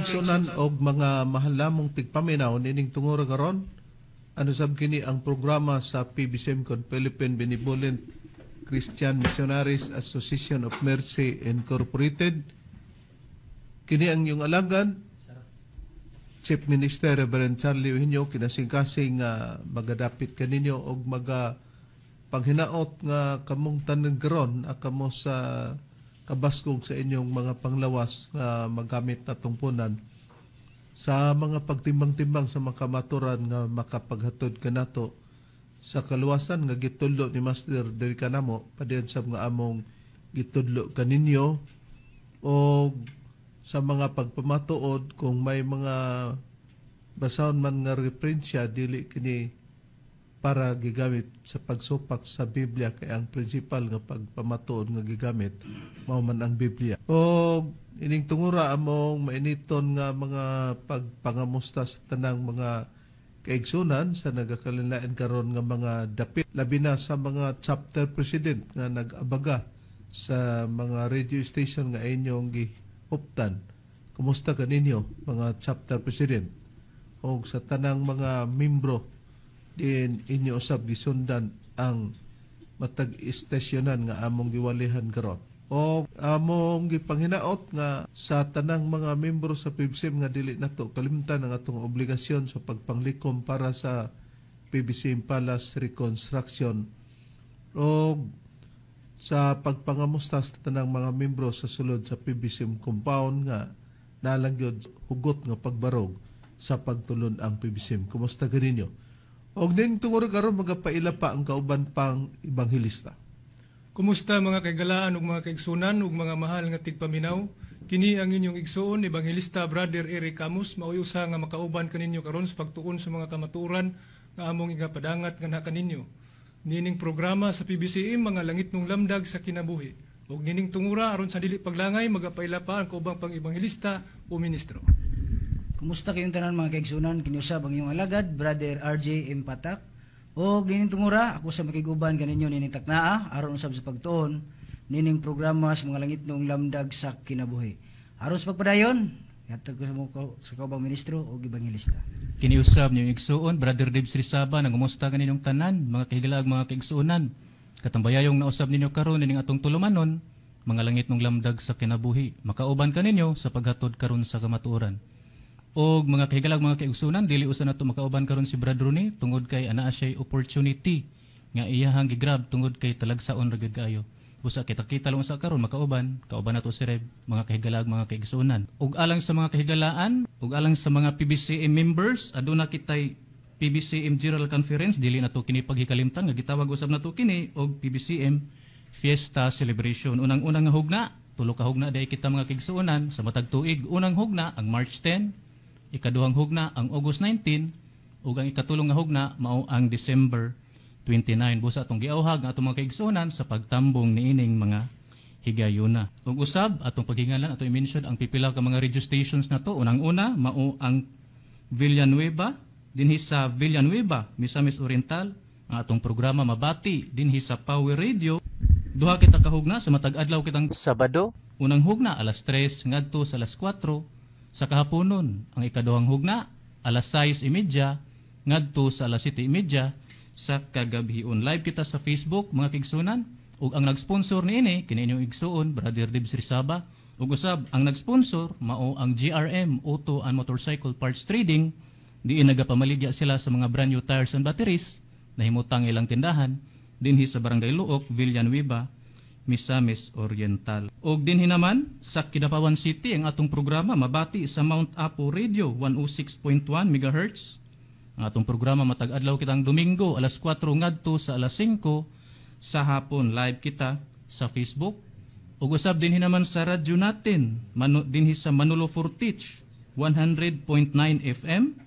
Kaigsunan og mga mahal namong tigpaminaw, nining tungura karon, ano sab kini ang programa sa PBCM kon Philippine Benevolent Christian Missionaries Association of Mercy Incorporated. Kini ang iyong alagad, Chief Minister Reverend Charlie Eugenio, kinasingkasing nga magadapit kaninyo og maga panghinaot nga kamong tanan karon kamo sa kabaskog sa inyong mga panglawas nga magamit na tungpunan sa mga pagtimbang-timbang sa mga kamaturan nga makapaghatod kanato sa kaluwasan nga gitudlo ni Master diri kanamo, padayon sa mga among gitudlo kaninyo o sa mga pagpamatuod. Kung may mga basahon man nga referensya, dili kini para gigamit sa pagsupak sa Biblia, kay ang principal nga pagpamatuod nga gigamit mao man ang Biblia. O ining tungura, among mainiton nga mga pagpangamusta sa tanang mga kaigsunan sa nagakalain karon nga mga dapit, labi na sa mga chapter president nga nag-abaga sa mga radio station nga inyong gihuptan. Kumusta kaninyo, mga chapter president? O sa tanang mga membro din, inyo usab gisundan ang matag istasyonan nga among giwalihan karon. O among gipanghinaot nga sa tanang mga membro sa PBCM nga dili nato kalimtan ang atong obligasyon sa pagpanglikom para sa PBCM Palace reconstruction o sa pagpangamusta sa tanang mga membro sa sulod sa PBCM compound nga nalang gyud hugot nga pagbarog sa pagtulon ang PBCM. Kumusta kaninyo? Og ning tungod karon, magapaila pa ang kauban pang ebanghelista. Kumusta, mga kaigalaan ug mga kaigsunan ug mga mahal nga tigpaminaw? Kini ang inyong igsuon, Ebanghelista Brother Eric Camus, maoy usa nga makauban kaninyo karon sa pagtuon sa mga kamatuoran nga among igapadangat nganha kaninyo nining programa sa PBCM, Mga Langitnong Lamdag sa Kinabuhi. Ug nining tungura, aron sa dili paglangay, magapaila pa ang kaubang pang ebanghelista o ministro. Kumusta kayong tanan, mga kaigsunan? Kini usab ang iyong alagad, Brother RJ M. Patak. O nining tungura, ako sa makiguban kaninyo nining taknaa aron usab sa pagtuon nining programa sa Mga Langitnong Lamdag sa Kinabuhi. Aron sa pagpadayon, yatag ko sa mo sa kaubang ministro o ebanghelista. Kiniusab niyong igsuon, Brother Dave Srisaba, nangumusta kaninyong tanan, mga kahigalag, mga kaigsuonan. Katambayayong nausab ninyo karon ining atong tulumanon, Mga Langitnong Lamdag sa Kinabuhi. Makauban kaninyo sa paghatod karon sa kamatuoran. Og mga kahigalag, mga kaigsuonan, dili usa nato makauban karon si Brad Rooney tungod kay anaa siya opportunity nga iyahang gigrab tungod kay talagsaon ra gyud kaayo. Usa kita-kita lang usa karon makauban, kauban nato si Reb, mga kahigalag, mga kaigsuonan. Ug alang sa mga kahigalaan, ug alang sa mga PBCM members, aduna kitay PBCM General Conference, dili nato kini paghikalimtan nga gitawag usab nato kini og PBCM Fiesta Celebration. Unang-unang nga hugna, tulo ka hugna diay kita, mga kaigsuonan, sa matag tuig. Unang hugna ang March 10, ikaduhang hugna ang August 19, ug ang ikatulong nga hugna mao ang December 29. Busa atong giauhag ang atong mga kaigsuonan sa pagtambong niining mga higayuna. Ug usab atong paghingalan, atong i-mention ang pipila ka mga radio stations nato. Unang-una mao ang Villanueva, dinhi sa Villanueva, Misamis Oriental. Ang atong programa mabati dinhi sa Power Radio. Duha kita kahugna sa matag adlaw kitang Sabado. Unang hugna alas 3 ngadto sa alas 4 sa kahaponon. Ang ikaduhang hugna alas 6:30 ngadto sa alas 7:30 sa kagabhion. Live kita sa Facebook, mga kaigsunan. Ug ang nag-sponsor niini kini inyong igsuon, Brother Dibs Rizaba. Ug usab ang nag-sponsor mao ang GRM Auto and Motorcycle Parts Trading, diin nagapamaligya sila sa mga brand new tires and batteries. Nahimutang ilang tindahan dinhi sa Barangay Luok, Villanueva, Misamis Oriental. Og dinhi naman sa Kidapawan City, ang atong programa mabati sa Mount Apo Radio 106.1 MHz. Ang atong programa matag adlaw kitang Domingo alas 4 ngadto sa alas 5 sa hapon, live kita sa Facebook. Ug usab dinhi naman sa radyo natin dinhi sa Manolo Fortich 100.9 FM,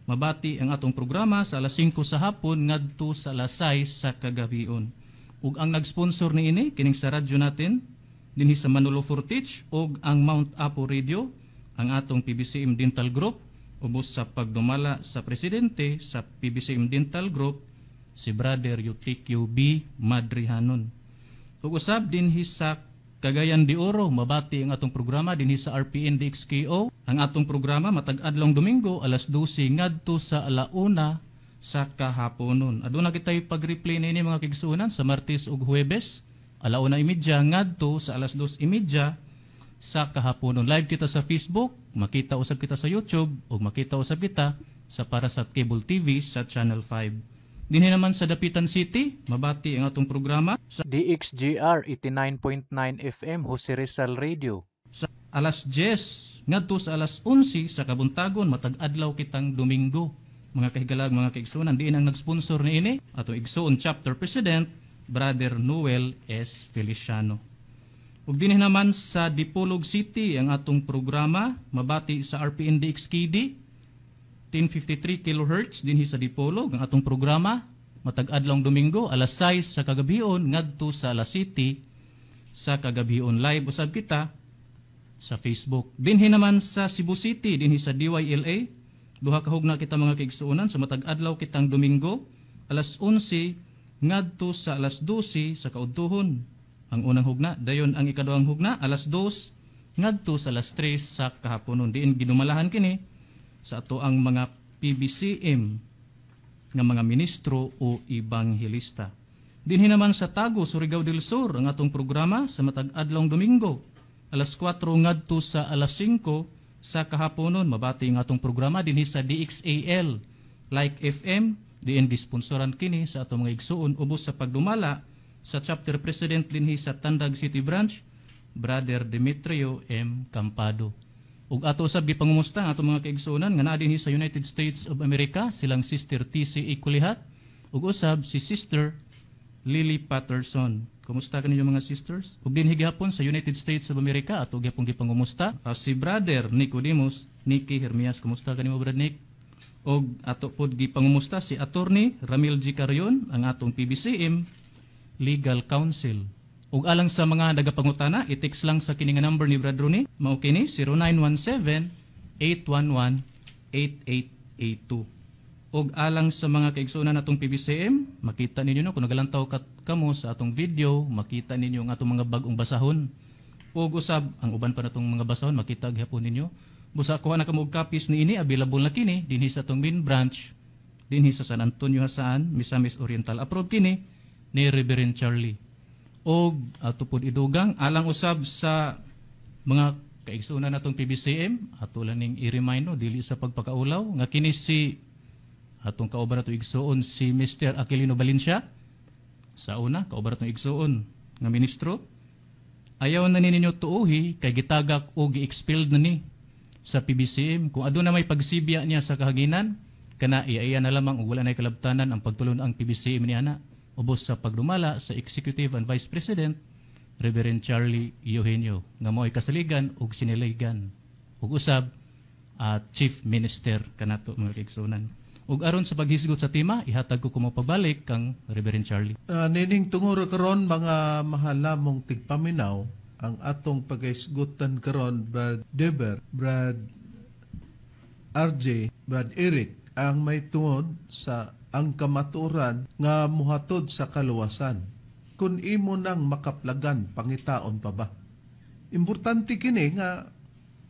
mabati ang atong programa sa alas 5 sa hapon ngadto sa alas 6 sa kagabion. Ug ang nag-sponsor niini kining sa radyo natin dinhi sa Manolo Fortich ug ang Mount Apo Radio, ang atong PBCM Dental Group, ubos sa pagdumala sa presidente sa PBCM Dental Group, si Brother Eutychio B. Madrihanon. Ug usab dinhi sa Cagayan de Oro, mabati ang atong programa dinhi sa RPN DXKO. Ang atong programa matag adlong Domingo alas 12 ngadto sa alauna sa kahaponon. Aduna kitay pag-replay niini, mga kaigsuonan, sa Martes ug Huwebes, 1:30 ngadto sa alas 2:30 sa kahaponon. Live kita sa Facebook, makita usab kita sa YouTube ug makita usab kita sa Parasat Cable TV sa Channel 5. Dinhi naman sa Dapitan City, mabati ang atong programa sa DXGR 89.9 FM, Jose Rizal Radio. Sa alas 10 ngadto sa alas 11 sa kabuntagon matag adlaw kitang Domingo. Mga kahigalag, mga kaigsuonan, diin ang nag-sponsor niini atong igsuon chapter president, Brother Noel S. Feliciano. Ug dinhi naman sa Dipolog City, ang atong programa mabati sa RPN DXKD 1053 kHz dinhi sa Dipolog. Ang atong programa matag adlawng Domingo alas 6 sa kagabion ngadto sa alas 7 sa kagabion. Live usab kita sa Facebook. Dinhi naman sa Cebu City, dinhi sa DYLA, duha ka hugna kita, mga kaigsuonan, sa matag adlaw kitang Domingo alas 11 ngadto sa alas 12 sa kaudtuhon. Ang unang hugna, dayon ang ikaduhang hugna alas 2 ngadto sa alas 3 sa kahaponon. Diin ginumalahan kini sa ato ang mga PBCM nga mga ministro o ebanghelista. Dinhi naman sa Tago, Surigao del Sur, ang atong programa sa matag adlawng Domingo alas 4 ngadto sa alas 5 sa kahaponon. Mabati ang atong programa dinhi sa DXAL Like FM, diin gisponsoran kini sa atong mga igsuon ubos sa pagdumala sa chapter president dinhi sa Tandag City Branch, Brother Demetrio M. Campado. Ug ato usab gipangumusta ang atong mga kaigsuonan nga naa dinhi sa United States of America, silang Sister TC Ikulihat ug usab si Sister Lily Patterson. Kumusta kaninyo, mga sisters? Ug dinhi gihapon sa United States of America, ato gihapon gipangumusta si Brother Nicodemus Nicky Hermias. Kumusta kanimo, Brad Nick? Og ato pod gipangumusta si Attorney Ramil G. Carion, ang atong PBCM Legal Counsel. Ug alang sa mga nagapangutana, i-text lang sa kini nga number ni Brad Rooney. Mao kini 0917-811-8882. Ug alang sa mga kaigsuonan natong PBCM, makita ninyo, no, kung nagalantaw kamo sa atong video, makita ninyo ang atong mga bag-ong basahon. Ug usab ang uban pa natong mga basahon, makita gihapon ninyo. Busa kuha na kamo og copies niini, available na kini dinhi sa atong main branch dinhi sa San Antonio Jasaan, Misamis Oriental. Approve kini ni Reverend Charlie. Og ato pod idugang alang usab sa mga kaigsuonan natong PBCM, ato lang ning i-remind, no, dili sa pagpakaulaw, nga kini si atong kauban nato igsuon si Mr. Aquilino Valencia, sa una kauban natong igsuon nga ministro, ayaw na ninyo tuuhi kay gitagak o gi-expelled na ni sa PBCM. Kung aduna may pagsibya niya sa kahaginan, kana iya na lamang ug wala nay kalabtanan ang pagtulon ang PBCM ni ana ubos sa pagdumala sa Executive and Vice President Reverend Charlie Eugenio nga mao'y kasaligan ug siniligan ug usab at Chief Minister kanato, mga kaigsuonan. Ug aron sa paghisgot sa tema, ihatag ko kumo pabalik kang Reverend Charlie. Nining tungura karon, mga mahal namong tigpaminaw, ang atong paghisgutan karon, Brad Deber, Brad RJ, Brad Eric, ang may tungod sa ang kamatuoran nga muhatod sa kaluwasan. Kung imo nang makaplagan, pangitaon pa ba? Importante kini nga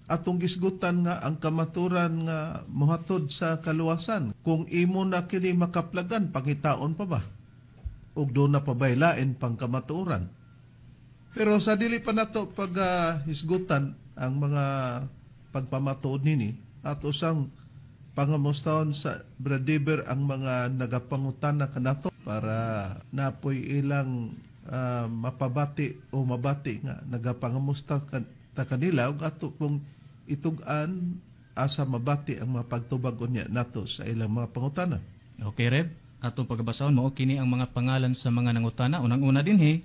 atong gisgutan nga ang kamatuoran nga muhatod sa kaluwasan. Kung imo na kini makaplagan, pangitaon pa ba? Ug do na pa bay lain pang kamatuoran? Pero sa dili pa nato pag hisgutan ang mga pagpamatuod nini, ato sang pangamustahon sa Brad Deber ang mga nagapangutana kanato para napoy ilang mapabati o mabati nga nagapangamusta ta kanila ug ato pong itug-an asa mabati ang mga pagtubag unya nato sa ilang mga pangutana. Okay, Reb. Atong pagbasahon mao kini ang mga pangalan sa mga nangutana. Unang-una dinhi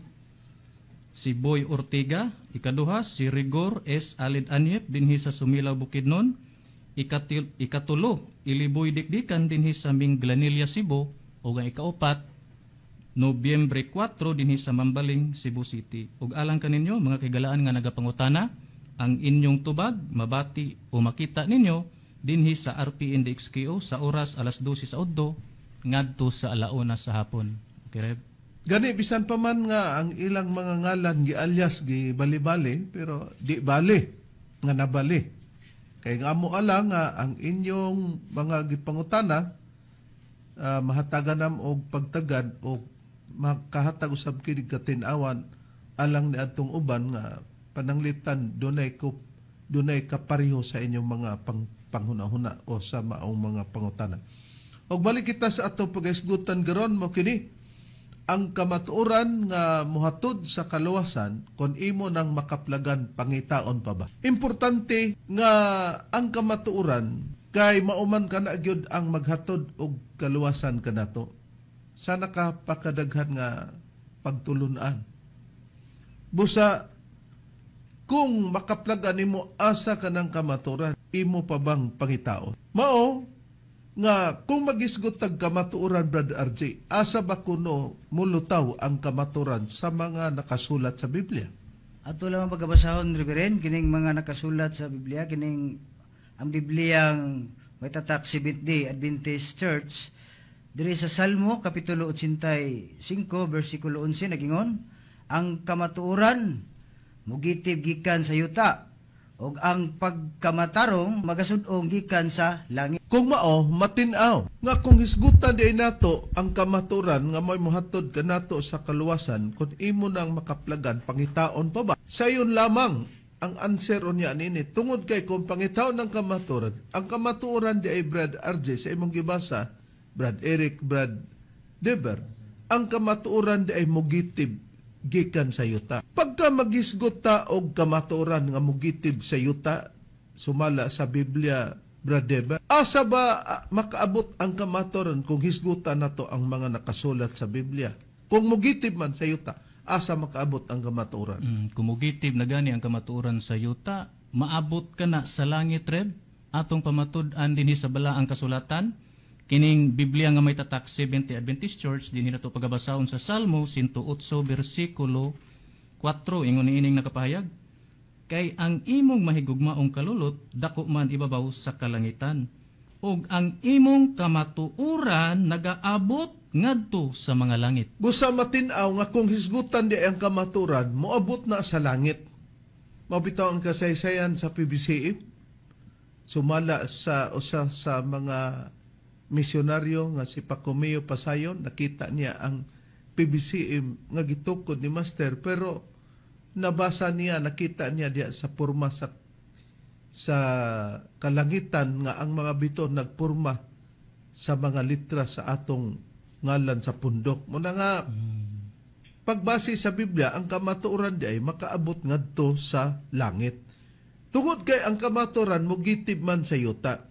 si Boy Ortega, ikaduha si Rigor S. Alid Anyep dinhi sa Sumilaw, Bukidnon, ikatulo Iliboy Dikdikan dinhi sa Minglanilla, Cebu, ug ang ikaupat Nobyembre 4 dinhi sa Mambaling, Cebu City. Ug alang kaninyo, mga kahigalaan nga nagapangutana, ang inyong tubag mabati o makita ninyo dinhi sa RPNDXKO sa oras alas 12 sa udto ngadto sa alauna sa hapon. Okay, Reb? Gani bisan pa man nga ang ilang mga ngalan gi-alias, gi bali-bali, pero di bali nga nabali. Kay nga amo ala nga ang inyong mga gipangutana mahatagan nam og pagtagad og makahatag usab kini katin-awan alang ni atong uban nga pananglitan dunay kapareho sa inyong mga panghuna-huna o sa maong mga pangutana. Og balik kita sa atong pagaisgutan karon, mo kini ang kamatuoran nga mohatod sa kaluwasan, kon imo nang makaplagan, pangitaon pa ba? Importante nga ang kamatuoran kay mauman kana gyud ang maghatod og kaluwasan kanato. Sana ka pakadaghan nga pagtulun-an. Busa kung makaplagan nimo, asa ka ng kamatuoran, imo pa bang pangitaon? Mao nga kung magisgot tag kamatuoran, Brother RJ, asa ba kuno mulutaw ang kamatuoran sa mga nakasulat sa Biblia? Ato lamang pagkabasahon, Reverend, kining mga nakasulat sa Biblia, kining ang Bibliang may tatak Seventh-day Adventist Church, diri sa Salmo kapitulo 85 bersikulo 11 nagingon, ang kamatuoran mugitib gikan sa yuta ug ang pagkamatarong magasud-ong gikan sa langit. Kung mao, matin-aw nga kung hisgutan di nato ang kamatuoran nga mo'y mohatod kanato sa kaluwasan, kung imo nang makaplagan, pangitaon pa ba? Sayon lamang ang answer unya nini, tungod kay kung pangitaon ng kamatuoran, ang kamatuoran di ay, Brad RJ, sa imong gibasa, Brad Eric, Brad Deber, ang kamatuoran di ay mugitib gikan sa yuta. Pagka magisgot ta og kamatuoran nga mugitib sa yuta, sumala sa Biblia, Brad Deber, asa ba makaabot ang kamatuoran kung hisgutan nato ang mga nakasulat sa Biblia? Kung mugitib man sa yuta, asa makaabot ang kamatuoran? Kung mugitib na gani ang kamatuoran sa yuta, maabot ka na sa langit, Reb. Atong pamatud-an dinhi sa balaang kasulatan, kining Biblia nga may tatak Seventh-day Adventist Church, dinhi nato pagabasahon sa Salmo 108 bersikulo 4, ingon niining nakapahayag, kay ang imong mahigugmaong kalulot dako man ibabaw sa kalangitan, ug ang imong kamatuoran nagaabot ngadto sa mga langit. Busa matin-aw nga kung hisgutan di ang kamatuoran, moabot na sa langit. Mabitaw ang kasaysayan sa PBCM, sumala sa usa sa mga misyonaryo nga si Pacomeo Pasayon, nakita niya ang PBCM nga gitukod ni Master, pero nabasa niya, nakita niya diya sa purma sa kalangitan nga ang mga bito nagpurma sa mga litra sa atong ngalan sa pundok. Muna nga, pagbase sa Biblia, ang kamatuoran di ay makaabot ngadto sa langit. Tungod kay ang kamatuoran mugitib man sa yuta.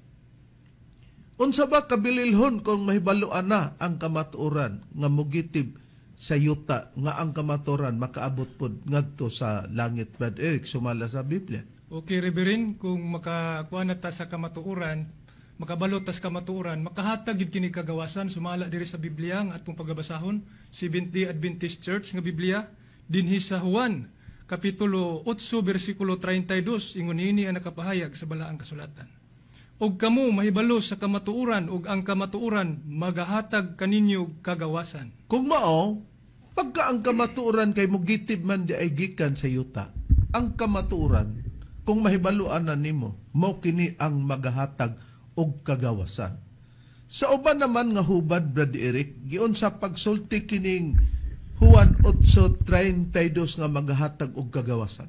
Unsa ba kabililhon kung mahibaluan na ang kamatuoran nga mugitib sa yuta, nga ang kamatuoran makaabot pod ngadto sa langit, Brad Eric, sumala sa Biblia? Okay, Reverend, kung makakuha na ta sa kamatuoran, makabalo tas kamatuoran, makahatag gyud kini kagawasan sumala diri sa Biblia ang atong pagabasahon, Seventh-day Adventist Church nga Biblia, dinhi sa Juan kapitulo 8 bersikulo 32, ingon niini ang nakapahayag sa balaang kasulatan. Og kamo mahibalo sa kamatuoran, ug ang kamatuoran magahatag kaninyo kagawasan. Kung mao, pagka ang kamatuoran kay mugitib man di ay gikan sa yuta, ang kamatuoran, kung mahibaluan na nimo, mao kini ang magahatag og kagawasan. Sa uban naman nga hubad, Brad Eric, giun sa pagsulti kining Juan 8:32 nga magahatag og kagawasan?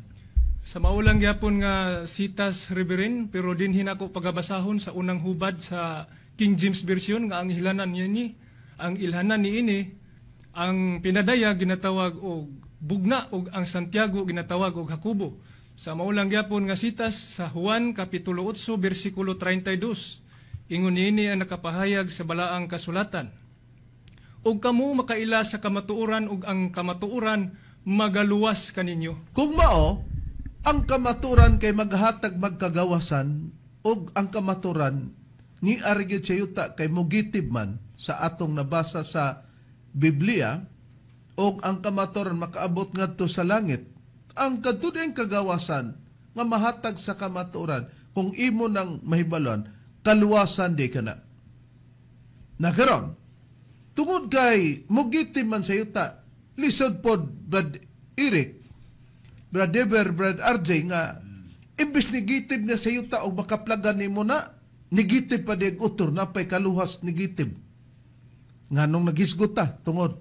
Sa maulang gyapon nga sitas, Reverend, pero dinhi nako pagabasahon sa unang hubad sa King James Version nga ang ilhanan niini, ang ilhanan niini, ang pinadaya ginatawag og bugna og ang Santiago ginatawag og Jacobo. Sa maulang gyapon nga sitas sa Juan kapitulo 8 bersikulo 32, ingon niini ang nakapahayag sa balaang kasulatan. Og kamo makaila sa kamatuoran ug ang kamatuoran magaluwas kaninyo. Kung mao, ang kamatuoran kay maghatag magkagawasan, ug ang kamatuoran ni ari gyud sa yuta kay mugitib man sa atong nabasa sa Biblia, ug ang kamatuoran makaabot ngadto sa langit. Ang kadtudeng kagawasan nga mahatag sa kamatuoran, kung imo nang mahibalon, kaluwasan di ka na. Nakaron, tungod kay mugitib man sa yuta, Lisod pod, Brad Eric, Brad Dever, Brad RJ, nga imbis negative na sa yuta og makaplagan nimo na, negative pa di utor, napay kaluhas negative. Nganong naghisgot ta tungod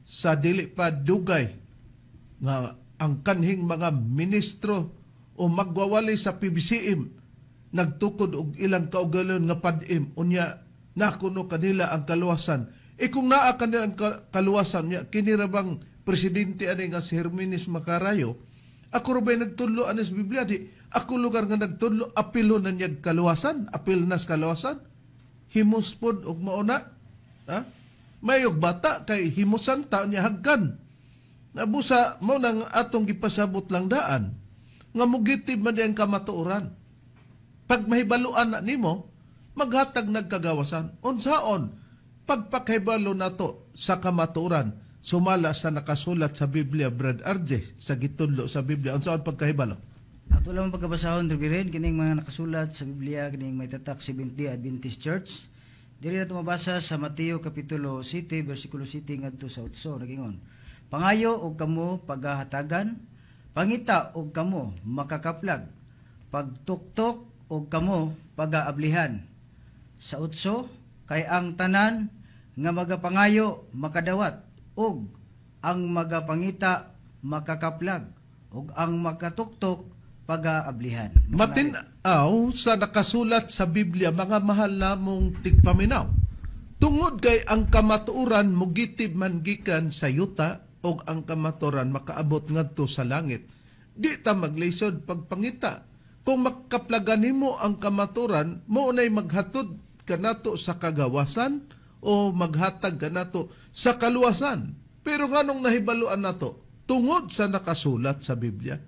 sa dili pa dugay nga ang kanhing mga ministro o magwawali sa PBCM nagtukod og ilang kaugalon nga padim, unya nakuno kanila ang kaluwasan. E kung naa kanila ang kaluwasan niya, kini ra bang presidente ani nga si Herminis Macarayo, ako ra ba'y nagtudlo ani sa Biblia? Di ako lugar nga nagtudlo, apilo na niya kaluwasan, apil na sa kaluwasan. Himos pod og mauna. Ha? Mayog bata kay himusan ta niya hagkan. Nabusa mo nang atong gipasabot lang daan nga mugitib man ang kamatuoran. Pag mahibaluan na nimo, maghatag nagkagawasan. Unsaon pagpakahibalo nato sa kamatuoran sumala sa nakasulat sa Biblia, Brad RJ, sa gitudlo sa Biblia? Unsaon pagkahibalo? Ato lang pagkabasahon, Reverend, kining mga nakasulat sa Biblia, kining may tatak Seventh-day Adventist Church. Diri na tumabasa sa Mateo Kapitulo 7, versikulo 7 ngadto sa 8, nagingon: "Pangayo og kamo pagahatagan, pangita og kamo makakaplag, pagtuktok og kamo pagaablihan." Sa 8, "Kay ang tanan nga magapangayo makadawat, ug ang magapangita makakaplag, ug ang makatuktok pagaablihan." Matinaw sa nakasulat sa Biblia, mga mahal namong tigpaminaw. Tungod kay ang kamatuoran mugitib man gikan sa yuta og ang kamatuoran makaabot ngadto sa langit. Di ta maglisod pagpangita. Kung makaplagan nimo ang kamatuoran, mao nay maghatod kanato sa kagawasan o maghatag kanato sa kaluwasan. Pero nganong nahibaluan nato? Tungod sa nakasulat sa Biblia.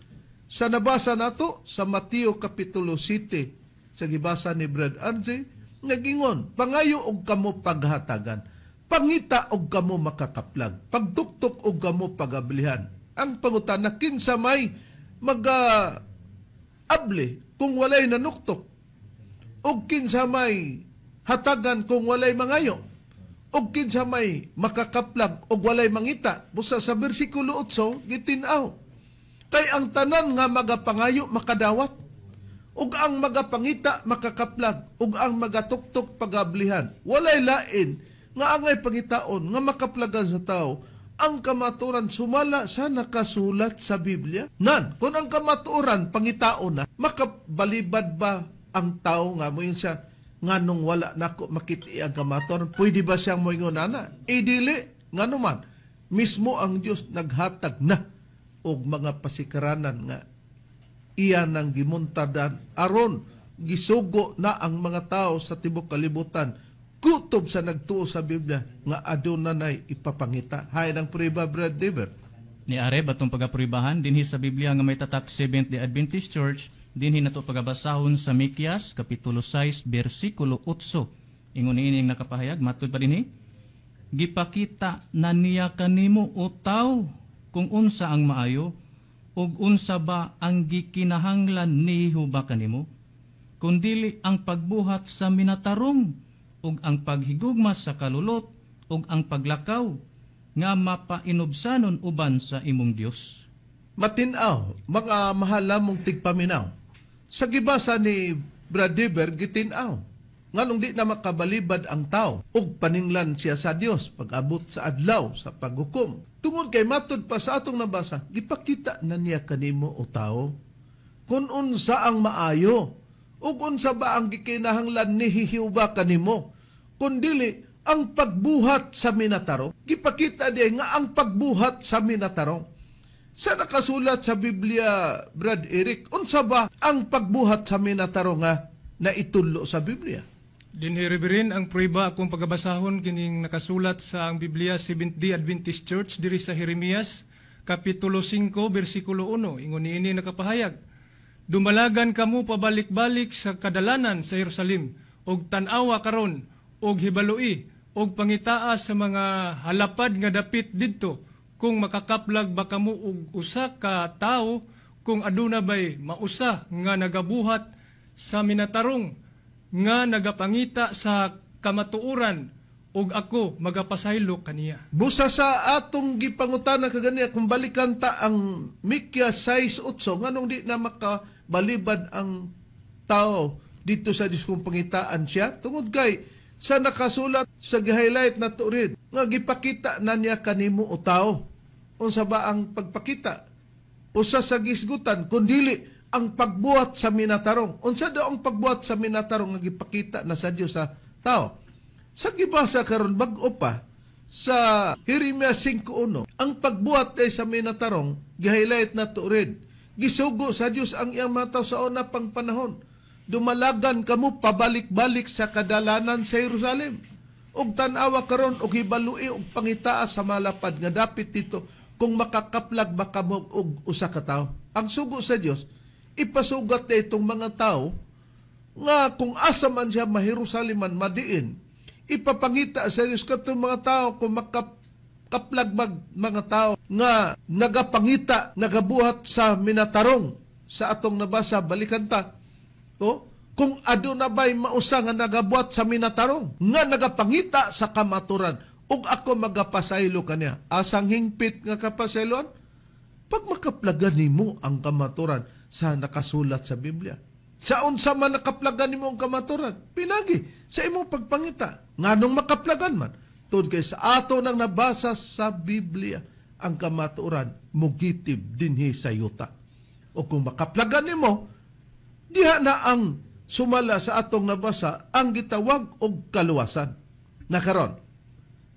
Sa nabasa nato sa Mateo Kapitulo 7, sa gibasa ni Brad RJ, nagingon, "Pangayo og kamo paghatagan, pangita og kamo makakaplag, pagtuktok og kamo pagablihan." Ang pangutana, kinsa may maga abli kung walay nanuktok? Og kinsa may hatagan kung walay mangayo? Og kinsa may makakaplag og walay mangita? Busa sa bersikulo 8, gitin-aw. Kay ang tanan nga magapangayo makadawat, ug ang magapangita makakaplag, ug ang magatuktok pagablihan. Walay lain nga angay pangitaon nga makaplagan sa tao ang kamatuoran sumala sa nakasulat sa Biblia. Nan, kung ang kamatuoran pangitaon na, makabalibad ba ang tao nga moingon siya, "Nganong wala nako makiti ang kamatuoran?" Pwede ba siyang moingon ana? Idili, ngano man mismo ang Dios naghatag na og mga pasikaranan nga iya nang gimuntadan aron gisugo na ang mga tao sa tibok kalibutan kutob sa nagtuo sa Biblia nga aduna nay ipapangita. Hay ng prueba, Brad Dever. Ni Areb atong pagapruebahan dinhi sa Biblia nga may tatak Seventh-day Adventist Church, dinhi nato pagabasahon sa Mikias kapitulo 6 bersikulo 8. Ingon niini ang nakapahayag matud pa dinhi: "Gipakita na niya kanimo, o tawo, kung unsa ang maayo, ug unsa ba ang gikinahanglan niho ba kanimo kundili ang pagbuhat sa minatarong ug ang paghigugma sa kalulot ug ang paglakaw nga mapainubsanon uban sa imong Dios?" Matinaw, mga mahal namong tigpaminaw. Sa gibasa ni Brad Dever, gitinaw. Nganong di na makabalibad ang tao ug paninglan siya sa Dios pag-abot sa adlaw sa paghukom? Tungod kay matud pa sa atong nabasa, gipakita na niya kanimo, o tao, kung unsa ang maayo ug unsa ba ang gikinahanglan ni Jehova kanimo kun dili ang pagbuhat sa minatarong. Gipakita diya nga ang pagbuhat sa minatarong. Sa nakasulat sa Biblia, Brad Eric, unsa ba ang pagbuhat sa minatarong nga naitudlo sa Biblia? Dinhi, Reverend, ang prueba akong pagabasahon kining nakasulat sa ang Biblia Seventh-day Adventist Church diri sa Jeremias kapitulo 5 bersikulo 1. Ingon niini nakapahayag: "Dumalagan kamo pabalik-balik sa kadalanan sa Jerusalem ug tan-awa karon ug hibaloi ug pangitaa sa mga halapad nga dapit didto kung makakaplag ba kamo og usa ka tawo, kung aduna bay mausa nga nagabuhat sa minatarong nga nagapangita sa kamatuoran ug ako magapasaylo kaniya. Busa sa atong gipangutana kaganiya, kung balikan ta ang Mikya 6:8, nganong di na makabalibad ang tao dito sa Diyos kung pangitaan siya? Tungod kay sa nakasulat sa gi-highlight na turid, nga gipakita na niya kanimo o tao. Unsa ba ang pagpakita? Usa sa gisgutan, kundili ang pagbuhat sa minatarong. Unsa daw ang pagbuhat sa minatarong nga gipakita na sa Dios sa tao? Sa gibasa karon bag-o pa sa Jeremias 5:1, ang pagbuhat ay sa minatarong gi-highlight na turid. Gisugo sa Dios ang iyang mga tao sa una pang panahon. Dumalagan kamo pabalik-balik sa kadalanan sa Jerusalem. Ug tan-awa karon og hibalui og pangitaa sa malapad nga dapit dito kung makakaplag ba kamo og usa ka tawo. Ang sugo sa Dios ipasugat na itong mga tao nga kung asa man siya ma-Jerusaleman madiin, ipapangita sa Dios katong mga tao kung makakaplag mga tao nga nagapangita, nagabuhat sa minatarong. Sa atong nabasa, balikan ta. O, kung aduna ba'y mausa nga nagabuhat sa minatarong, nga nagapangita sa kamaturan, ug ako magapasaylo kaniya. Asang hingpit nga kapasayloan? Pag makaplagan nimo ang kamaturan sa nakasulat sa Biblia. Sa unsa man nakaplagan nimo ang kamaturan, pinagi sa imong pagpangita. Nganong makaplagan man? Tungod kay sa ato nang nabasa sa Biblia, ang kamaturan mugitib dinhi sa yuta. O kung makaplagan nimo, diha na ang sumala sa atong nabasa ang gitawag og kaluwasan. Nakaron,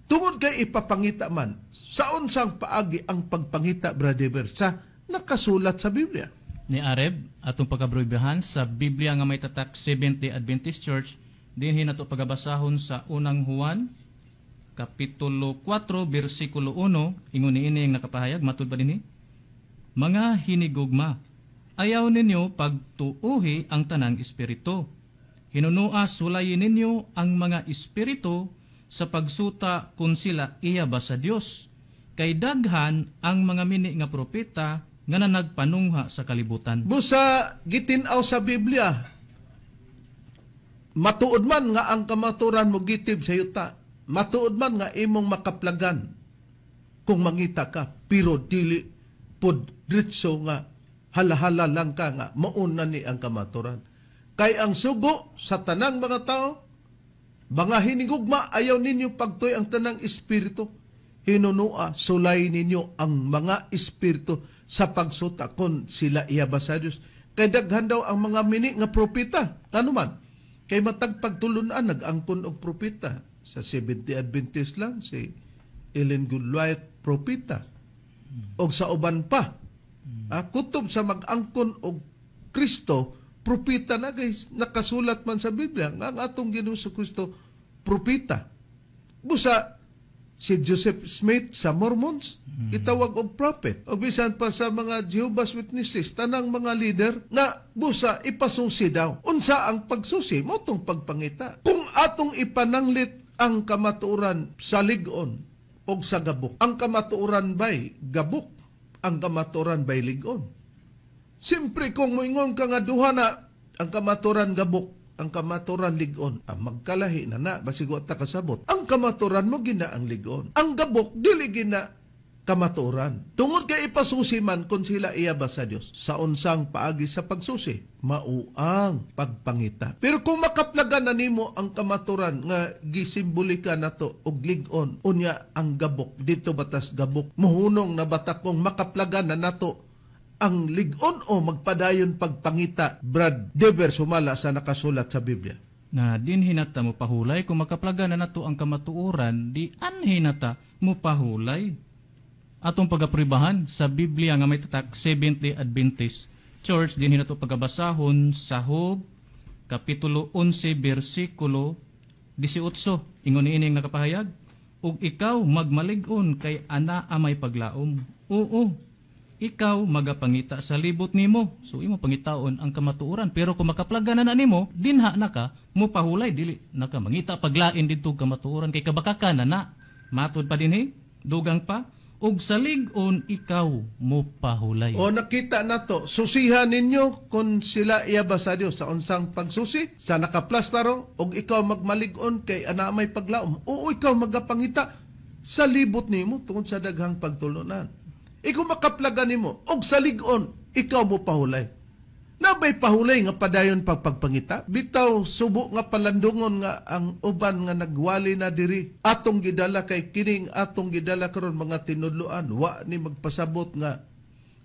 tungod kay ipapangita man, sa unsang paagi ang pagpangita, Brother, sa nakasulat sa Biblia? Ni Areb, atong pagkabruibahan sa Biblia nga may tatak Seventh-day Adventist Church, dinhi nato pagabasahon sa Unang Juan, Kapitulo 4, versikulo 1, ingon niini ang nakapahayag, matud pa dinhi? Mga hinigugma, ayaw ninyo pagtuuhi ang tanang espiritu. Hinunua sulayin ninyo ang mga espiritu sa pagsuta kung sila iya ba sa Dios. Kay daghan ang mga mini nga propeta nga nanagpanungha sa kalibutan. Busa gitin-aw sa Biblia, matuod man nga ang kamaturan mo gitib sa yuta, matuod man nga imong makaplagan kung mangita ka, pero dili pod diretso nga halahala lang ka nga mauna ni ang kamaturan. Kay ang sugo sa tanang mga tao, mga hinigugma, ayaw ninyo pagtuoy ang tanang espiritu. Hinunua, sulay ninyo ang mga espiritu sa pagsuta kung sila iya ba sa Dios. Kay daghan daw ang mga mini nga propeta. Kanuman, kay matag pagtulunan nag-angkon og propeta. Sa Seventh-day Adventist lang, si Ellen Goodwhite, propeta. Og sa uban pa, kutob sa mag-angkon og Kristo, propeta na guys, nakasulat man sa Biblia nga ang atong Ginoong Kristo propeta. Busa si Joseph Smith sa Mormons, itawag og prophet. Og bisan pa sa mga Jehovah's Witnesses, tanang mga leader na busa ipasusi daw. Unsa ang pagsusi? Mao tong pagpangita. Kung atong ipananglit ang kamatuoran sa lig-on og sa gabok, ang kamatuoran bay gabok, ang kamatuoran bay lig-on. Siyempre kung moingon ka nga duha na ang kamatuoran gabok, ang kamatuoran lig-on, ang magkalahi na na, basig wa ta kasabot. Ang kamatuoran mo gina ang lig-on. Ang gabok dili gina kamatuoran. Tungod kay ipasusi man kung sila iya ba sa Dios, sa unsang paagi sa pagsusi, mauang pagpangita. Pero kung makaplagan na nimo ang kamatuoran nga gisimbolika nato og lig-on, unya ang gabok dito batas gabok, muhunong na bata kung makaplagan na nato ang lig-on o magpadayon pagpangita, Brad Dever, sumala sa nakasulat sa Biblia. Na din hinata mo pahulay, kung makaplagan na nato ang kamatuoran, di anhi nata mo pahulay. Atong pagapribahan sa Biblia nga may tatak Seventh-day Adventist Church, din hinato pagabasahon sa Job, Kapitulo 11, versikulo 18. Ingon niini ang nakapahayag, ug ikaw magmalig-on kay ana amay paglaom. Oo, ikaw magapangita sa libot nimo. So imo pangitaon ang kamatuoran, pero kung makaplagan na nimo, dinha na ka mo pahulay, dili na ka mangita paglain didto kamatuoran kay kabakakan na na. Matud pa dinhi, dugang pa, ug sa lig-on ikaw mo pahulay. O nakita nato, susihan ninyo kung sila iya ba sa Dios sa unsang pagsusi, sa nakaplastaro, og ikaw magmalig-on kay ana may paglaom. Oo, ikaw magapangita sa libot nimo tungod sa daghang pagtulunan. Ikaw makaplagan nimo og sa lig-on ikaw mo pahulay. Nabay pahulay nga padayon pagpagpangita? Bitaw subo nga palandungon nga ang uban nga nagwali na diri. Atong gidala kay kining atong gidala karon mga tinudloan, wa ni magpasabot nga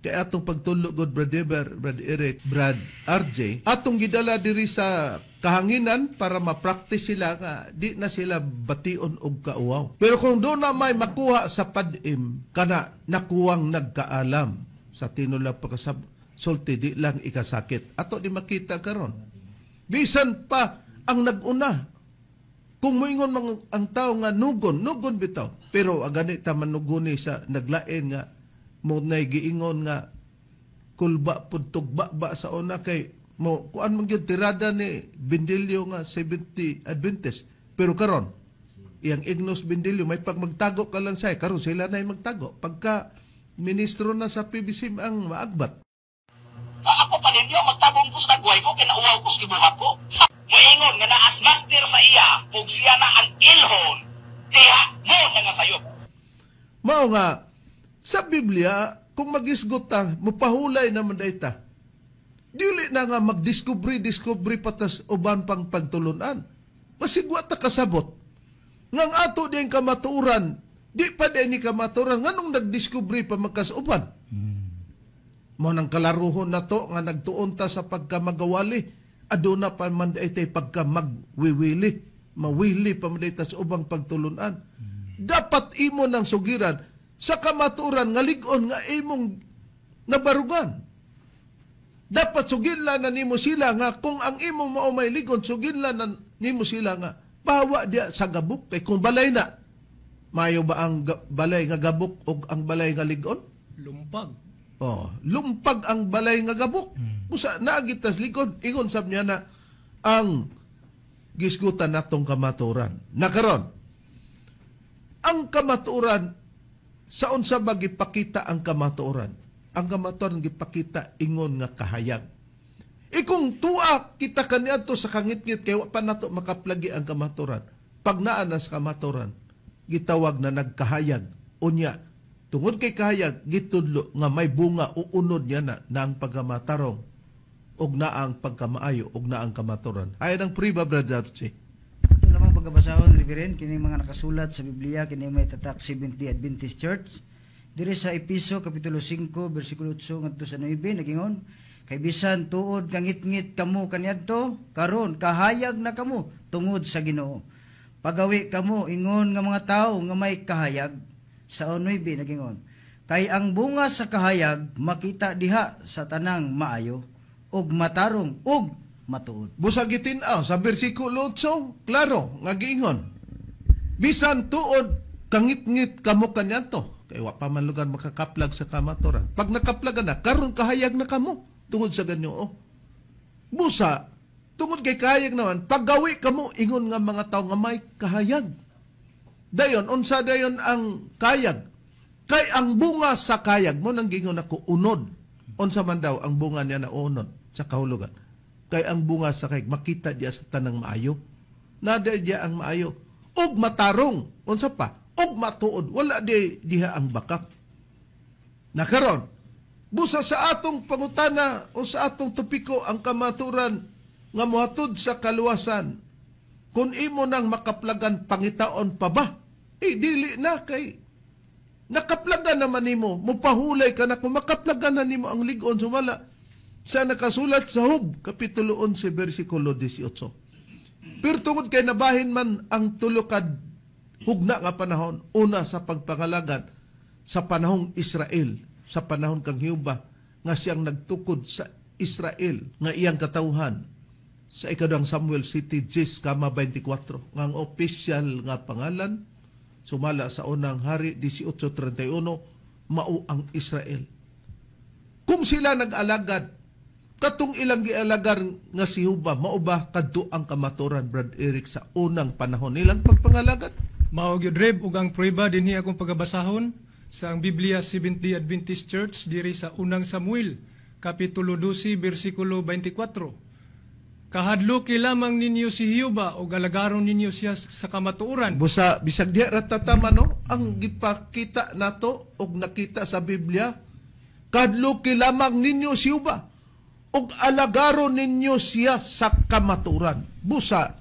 kay atong pagtudlo god, Brad Eber, Brad Eric, Brad RJ, atong gidala diri sa kahanginan para ma-practice sila nga di na sila bation og kauwaw. Pero kung doon na may makuha sa padim, kana nakuwang nagkaalam sa tinula pagkasab sulti di lang ikasakit. Ato di makita karon. Bisan pa ang naguna. Kung moingon mang ang tao nga nugon, nugon bitaw. Pero agani ta manuguni sa naglain nga mo nay giingon nga kulba pud tugba ba sa una kay mo kuan man gyud tirada ni Bendilio nga 70 Adventist. Pero karon iyang Ignos Bendilio may pag magtago ka lang say karon sila nay magtago pagka ministro na sa PBC ang maagbat. Ako pa ninyo, magtabong ko sa tagway ko, kinauwaw ko sa gibuhat ko. Moingon nga naas master sa iya, ug siya na ang ilhon, diha mo na nga sayop. Mao nga sa Biblia kung magisgot ta mupahulay naman dayta. Dili na nga magdiscovery discovery patas uban pang pagtulunan. Masigwa ta kasabot. Ngang ato din kamatuoran, di pa din ni kamatuoran nganong nagdiscovery pa magkasuban. Mo nang kalaruhon na to nga nagtuon ta sa pagkamagawali, aduna pa man daytay pagka magwiwili, mawili pa man dayta sa ubang pagtulunan. Dapat imo nang sugiran sa kamatuoran nga lig-on nga imong nabarugan. Dapat suginlan na nimo sila nga kung ang imong mao may ligon, suginlan na nimo sila nga pawa diya sa gabok. Kay kung balay na, maayo ba ang balay nga gabok o ang balay nga ligon? Lumpag. Oh, lumpag ang balay nga gabok. Usa naagitas ligon, ingon sab niya na ang gisgutan natong kamatuoran. Nakaron, ang kamatuoran sa unsa ba gipakita ang kamatuoran? Ang kamatuoran gipakita ingon nga kahayag. Ikung tuwa kita kaniadto sa kangitngit kay wa pa nato makaplagi ang kamatuoran. Pag naa na sa kamatuoran, gitawag na nagkahayag. Unya, tungod kay kahayag, gitudlo nga may bunga o unod niya na, na ang pagkamatarong og na ang pagkamaayo og na ang kamatuoran. Ay ang priba, Brother Archie. Ito lamang pagkabasahon, Reverend, kini mga nakasulat sa Biblia, kini may tatak Seventh-day Adventist Church. Diri sa Episo, Kapitulo 5, versikulo 8 ngadto sa 9, nagingon, kay bisan tuod kangitngit kamo kaniadto, karon kahayag na kamo tungod sa Ginoo. Pagawi kamo ingon nga mga tawo nga may kahayag. Sa 9 nagingon, kay ang bunga sa kahayag makita diha sa tanang maayo ug matarong ug matuod. Busa gitin-aw sa bersikulo 8, klaro nga giingon. Bisan tuod kangitngit kamo kaniadto, kay wa pa man lugar makakaplag sa kamatuoran. Pag nakaplagan na, karon kahayag na kamo tungod sa Ginoo. Busa tungod kay kahayag naman, paggawi kamo ingon nga mga tawo nga may kahayag. Dayon unsa dayon ang kayag? Kay ang bunga sa kayag mo nang giingon ako unod. Unsa man daw ang bunga niya na unod sa kahulugan? Kay ang bunga sa kayag makita diya sa tanang maayo. Nada diya ang maayo ug matarong, unsa pa? Ug matuod, wala di diha ang bakak. Nakaron, busa sa atong pangutana o sa atong topiko ang kamaturan nga mohatod sa kaluwasan, kung imo nang makaplagan pangitaon pa ba? Eh, dili na kay nakaplagan naman nimo, mupahulay ka na kung makaplagan na nimo ang lig-on sumala sa nakasulat sa Hub, Kapitulo 11, versikulo 18. Pero tungod kay nabahin man ang tulokad hugna nga panahon, una sa pagpangalagan sa panahong Israel, sa panahon kang Jehova, nga siyang nagtukod sa Israel, nga iyang katawhan, sa ikaduhang Samuel City 10, 24, nga ang opisyal nga pangalan, sumala sa unang hari 18:31, mao ang Israel. Kung sila nag-alagad, katong ilang gialagar nga si Jehova, mao ba kadto ang kamaturan, Brad Eric, sa unang panahon nilang pagpangalagad? Mao gyud, Reb, ug ang prueba dinhi akong pagabasahon Sa ang Biblia Seventh-day Adventist Church diri sa Unang Samuel kapitulo 12 bersikulo 24. Kahadluki lamang ninyo si Jehova o alagaron ninyo siya sa kamatuoran. Busa bisag diha ra tatama, no, ang gipakita nato og nakita sa Biblia, kadluki lamang ninyo si Jehova og alagaron ninyo siya sa kamatuoran. Busa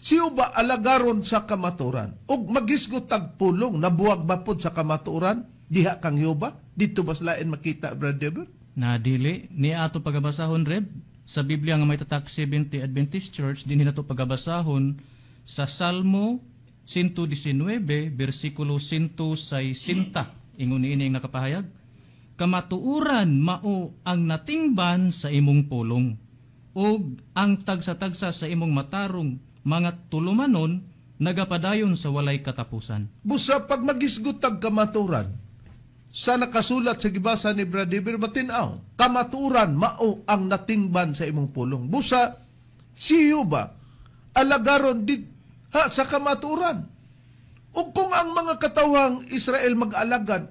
si Jehova alagaron sa kamatuoran og maghisgot tag pulong, nabuwag ba pod sa kamatuoran diha kang Jehova? Dito ba lain makita, Brother Deber? Na dili ni ato pagabasahon, Reb, sa Biblia nga may tatak Seventh-day Adventist Church. Dinhi nato pagabasahon sa Salmo 119 bersikulo 160. Ingon niini ang nakapahayag: "Kamatuoran mao ang natingban sa imong pulong, ug ang tagsa-tagsa sa imong matarong mga tulumanon nagapadayon sa walay katapusan." Busa pag magisgot tag kamatuoran sa nakasulat sa gibasa ni Brother matin-aw, kamatuoran mao ang natingban sa imong pulong. Busa si Jehova alagaron di ha sa kamatuoran. Ug kung ang mga katawhang Israel mag-alagad,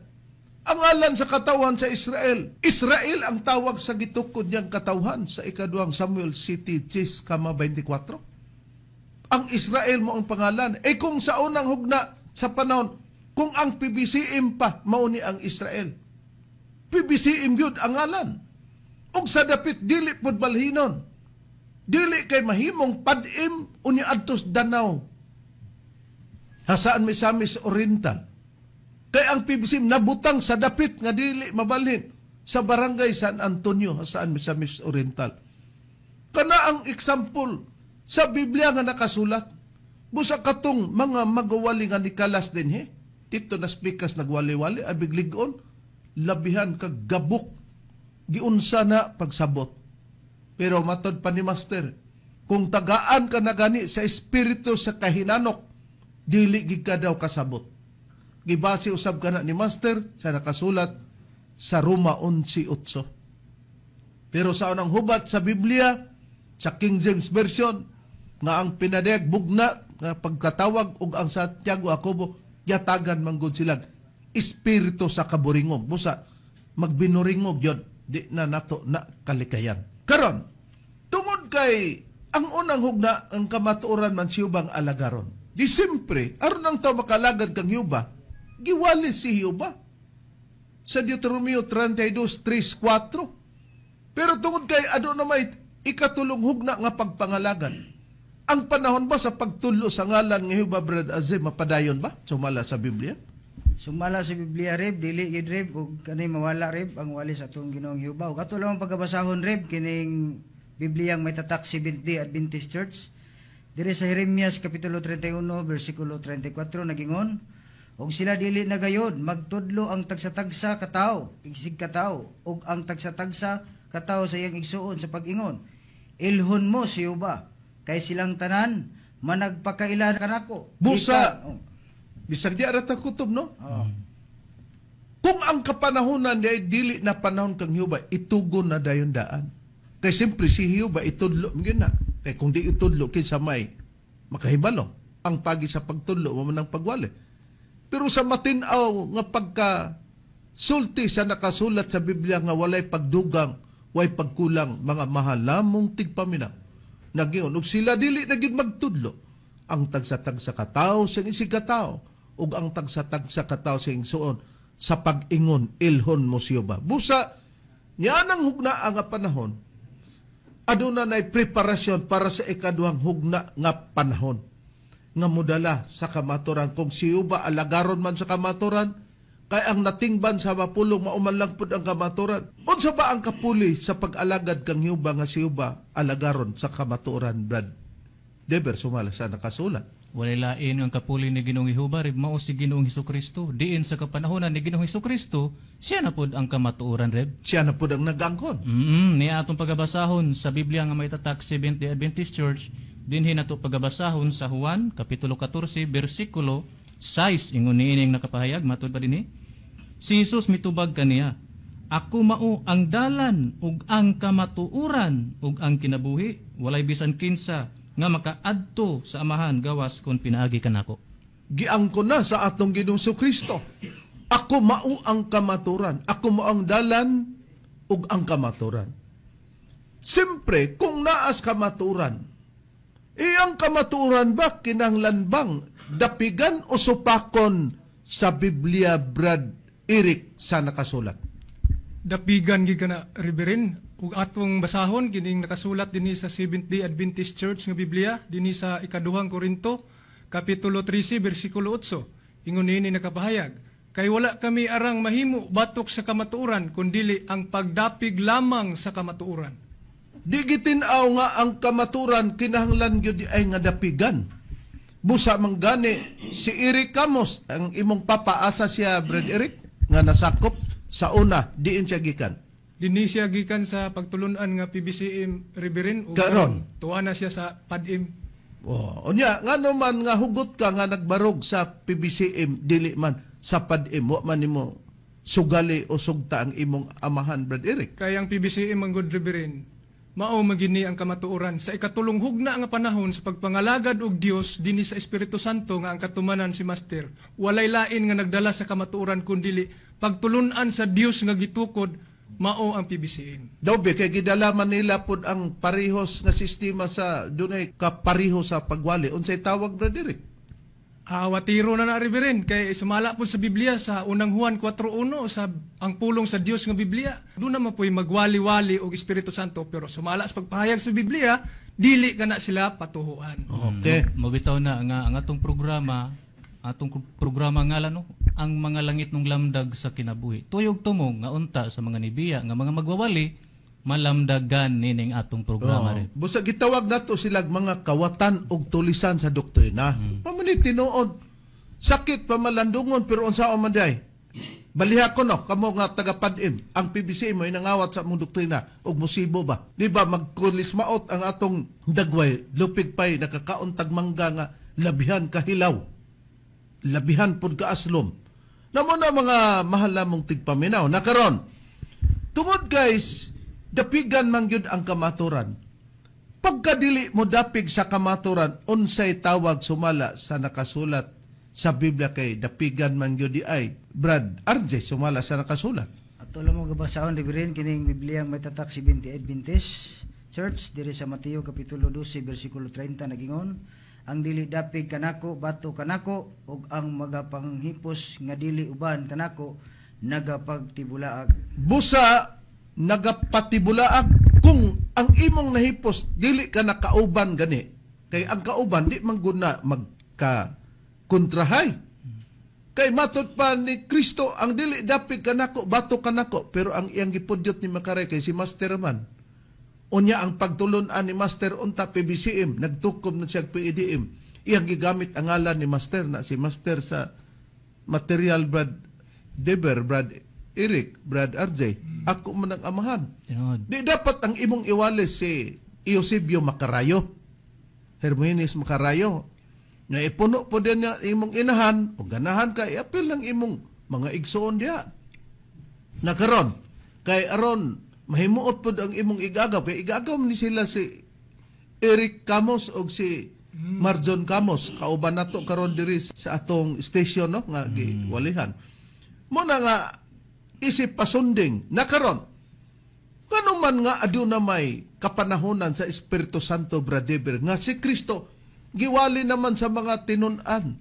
ang ngalan sa katawan sa Israel, Israel ang tawag sa gitukod niyang katawhan sa ikaduhang Samuel City 10:24. Ang Israel mo ang pangalan. Eh kung sa unang hugna sa panahon, kung ang PBCM pa, mao ni ang Israel. PBCM yun ang ngalan. Ug sa dapit, dili pod balhinon. Dili kay mahimong padim unya adtos Danao. Hasaan Misamis Oriental. Kay ang PBCM nabutang sa dapit nga dili mabalhin sa barangay San Antonio, Jasaan, Misamis Oriental. Kana ang example sa Biblia nga nakasulat. Busa katong mga magawali nga nikalas din he. Tito nas pikas nagwali-wali, abig ligon, labihan kag gabok, giunsa na pagsabot. Pero matod pa ni Master, kung tagaan ka na gani sa espiritu sa kahinanok, dili gid ka daw kasabot. Gibase usab ka na ni Master sa nakasulat sa Roma 11:8. Pero sa unang hubat sa Biblia, sa King James Version, nga ang pinadeg bugna nga pagkatawag ug ang Santiago Jacobo, yatagan manggod silang espiritu sa kaburingog. Busa magbinuringog yon, di na nato na kalikayan. Karon, tungod kay ang unang hugna ang kamatuoran man si Jehova ang alagaron. Di siyempre, aron ang tao makalagad kang Jehova, giwali si Jehova sa Deuteronomio 32:3-4. Pero tungod kay aduna may ikatulong hugna nga pagpangalagan, ang panahon ba sa pagtulo sa ngalan ng Jehova, Brad Azim, mapadayon ba? Sumala sa Biblia? Sumala sa Biblia, Reb, dili gid, Reb, ug kanay mawala, Reb, ang wali sa atong Ginoong Jehova. Ug ato lamang pagabasahon, Reb, kining Bibliang may tatak Seventh-day Adventist Church. Dire sa Jeremias kapitulo 31 bersikulo 34 nagingon, "Og sila dili na gayod magtudlo ang tagsa-tagsa katawo, isig katawo, ug ang tagsa-tagsa katawo sa iyang igsuon sa pag-ingon, 'Ilhon mo si Jehova,' kay silang tanan managpakaila kanako." Busa. Oh. Bisag di ara ta kutob, no? Oh. Kung ang kapanahonan di dili na panahon kang Jehova, itugon na dayon daan. Kay siyempre si Jehova itudlo gyud na. Kay kung di itudlo kinsa may makahibalo ang pagi sa pagtudlo mo man ang pagwali. Pero sa matin-aw nga pagka sulti sa nakasulat sa Biblia nga walay pagdugang, way pagkulang, mga mahalamong tigpaminaw. Nagyon, ug sila dili na gid magtudlo ang tagsa-tagsa katawo sa isig katawo ug ang tagsa-tagsa katawo sa igsuon sa pag-ingon, 'Ilhon mo si Jehova." Busa niya nang hugna ang panahon, aduna nay preparasyon para sa ikaduhang hugna nga panahon nga modala sa kamaturan. Kung si Jehova alagaron man sa kamaturan, kay ang natingban sa mapulong mauman lang pud ang kamaturan. Unsa ba ang kapuli sa pag-alagad kang Jehova nga si Jehova alagaron sa kamaturan, Brad Deber, sumala sa nakasulat? Walay lain ang kapuli ni Ginoong Jehova, rib, mao si Ginoong Hesukristo. Diin sa kapanahonan ni Ginoong Hesukristo, siya na pod ang kamatuoran, Reb. Siya na pod ang nag-angkon. Niya atong pagabasahon sa Biblia nga may tatak Seventh-day Adventist Church, dinhi nato pagabasahon sa Juan kapitulo 14 bersikulo 6. Ingon niining nakapahayag matud pa dinhi. Si Jesus mitubag kaniya, "Ako mao ang dalan ug ang kamatuoran ug ang kinabuhi, walay bisan kinsa nga makaadto sa Amahan gawas kon pinaagi kanako." Giangkon na sa atong Ginoong Kristo. Ako mao ang kamaturan. Ako mao ang dalan ug ang kamaturan. Siyempre, kung naas kamaturan, iyang kamaturan ba kinahanglan bang dapigan o supakon sa Biblia, Brad Eric, sa nakasulat? Dapigan gid kana, Reverend, ug atong basahon kining nakasulat dinhi sa Seventh-day Adventist Church nga Biblia dinhi sa ikaduhang Korinto kapitulo 13 bersikulo 8. Ingon niini nakapahayag, kay wala kami arang mahimo batok sa kamatuoran kundili ang pagdapig lamang sa kamatuoran. Di gitin-aw nga ang kamaturan kinahanglan gyud ay nga dapigan. Busa man gani si Eric Camus, ang imong papaasa siya, Brad Eric, nga nasakop sa una, diin siya gikan? Dinhi siya gikan sa pagtulunan nga PBCM, Reverend, ug Karon. Tuwa na siya sa PADM. Oh, unya ngano man nga hugot ka nga nagbarog sa PBCM dili man sa PADM, wa man nimo sugali o sugta ang imong amahan, Brad Eric? Kay ang PBCM ang good, Reverend, mao magini ang kamatuoran sa ikatulong hugna nga panahon sa pagpangalagad og Dios dinhi sa Espiritu Santo nga ang katumanan si Master. Walay lain nga nagdala sa kamatuoran kundili pagtulunan sa Dios nga gitukod, mao ang PBCM. Daw be kay gidala man nila pod ang parehos nga sistema sa dunay kapariho sa pagwali. Unsay tawag, Brad Eric? Watiro na na, Reverend, kay sumala po sa Biblia sa unang Juan 4:1 sa ang pulong sa Dios nga Biblia. Doon naman po'y magwali-wali og Espiritu Santo, pero sumala sa pagpahayag sa Biblia, dili ka na sila patuhuan. Okay. Mabitaw na nga ang atong programa ngalan no, ang mga langit ng lamdag sa kinabuhi. Tuyog tumong nga unta sa mga nibiya nga mga magwawali malamdagan nining atong programa rin. Busa gitawag nato sila mga kawatan og tulisan sa doktrina. Pamani tinuod. Sakit pamalandungon pero unsa man day? Baliha ko no, kamo nga taga PADM, ang PBC mo inangawat sa among doktrina og musibo ba? Di ba magkulismaot ang atong dagway, lupig pay nakakaon tag mangga nga labihan kahilaw. Labihan pud kaaslom. Namo na mga mahal namong tigpaminaw na karon. Tungod guys, dapigan man gyud ang kamaturan. Pagkadili mo dapig sa kamaturan, unsay tawag sumala sa nakasulat sa Biblia kay dapigan man gyud di ay, Brad RJ, sumala sa nakasulat? Ato lang mo gabasahon, Reverend, kining Biblia ang may tatak Seventh Adventist Church diri sa Mateo kapitulo 12 bersikulo 30, nagingon, "Ang dili dapig kanako bato kanako, ug ang magapanghipos nga dili uban kanako nagapagtibulaag." Busa nagapatibulaag kung ang imong nahipos dili ka nakauban gani. Kay ang kauban di man gud na magka kontrahay. Kay matod pa ni Kristo, ang dili dapig kanako bato kanako, pero ang iyang gipudyot ni Makaray kay si Master man. Unya ang pagtulun-an ni Master unta PBCM, nagtukom na siya PEDM. Iyang gigamit ang ngalan ni Master na si Master sa material, Brad Deber, Brad Eric, Brad RJ. Ako man ang amahan. Tinuod. Di dapat ang imong iwali si Eusebio Macarayo. Hermogenes Macarayo. Nga ipuno po din niya imong inahan o ganahan ka, iapil ng imong mga igsoon diha. Nakaron, kay aron mahimuot pod ang imong igagaw, kay igagaw ni sila si Eric Camos o si Marjon Camos, kauban nato karon diri sa atong station no nga giwalihan. Mo na nga isip pasunding nakaron. Ngano man nga aduna may kapanahonan sa Espiritu Santo, Brad Deber, nga si Kristo giwali naman sa mga tinun-an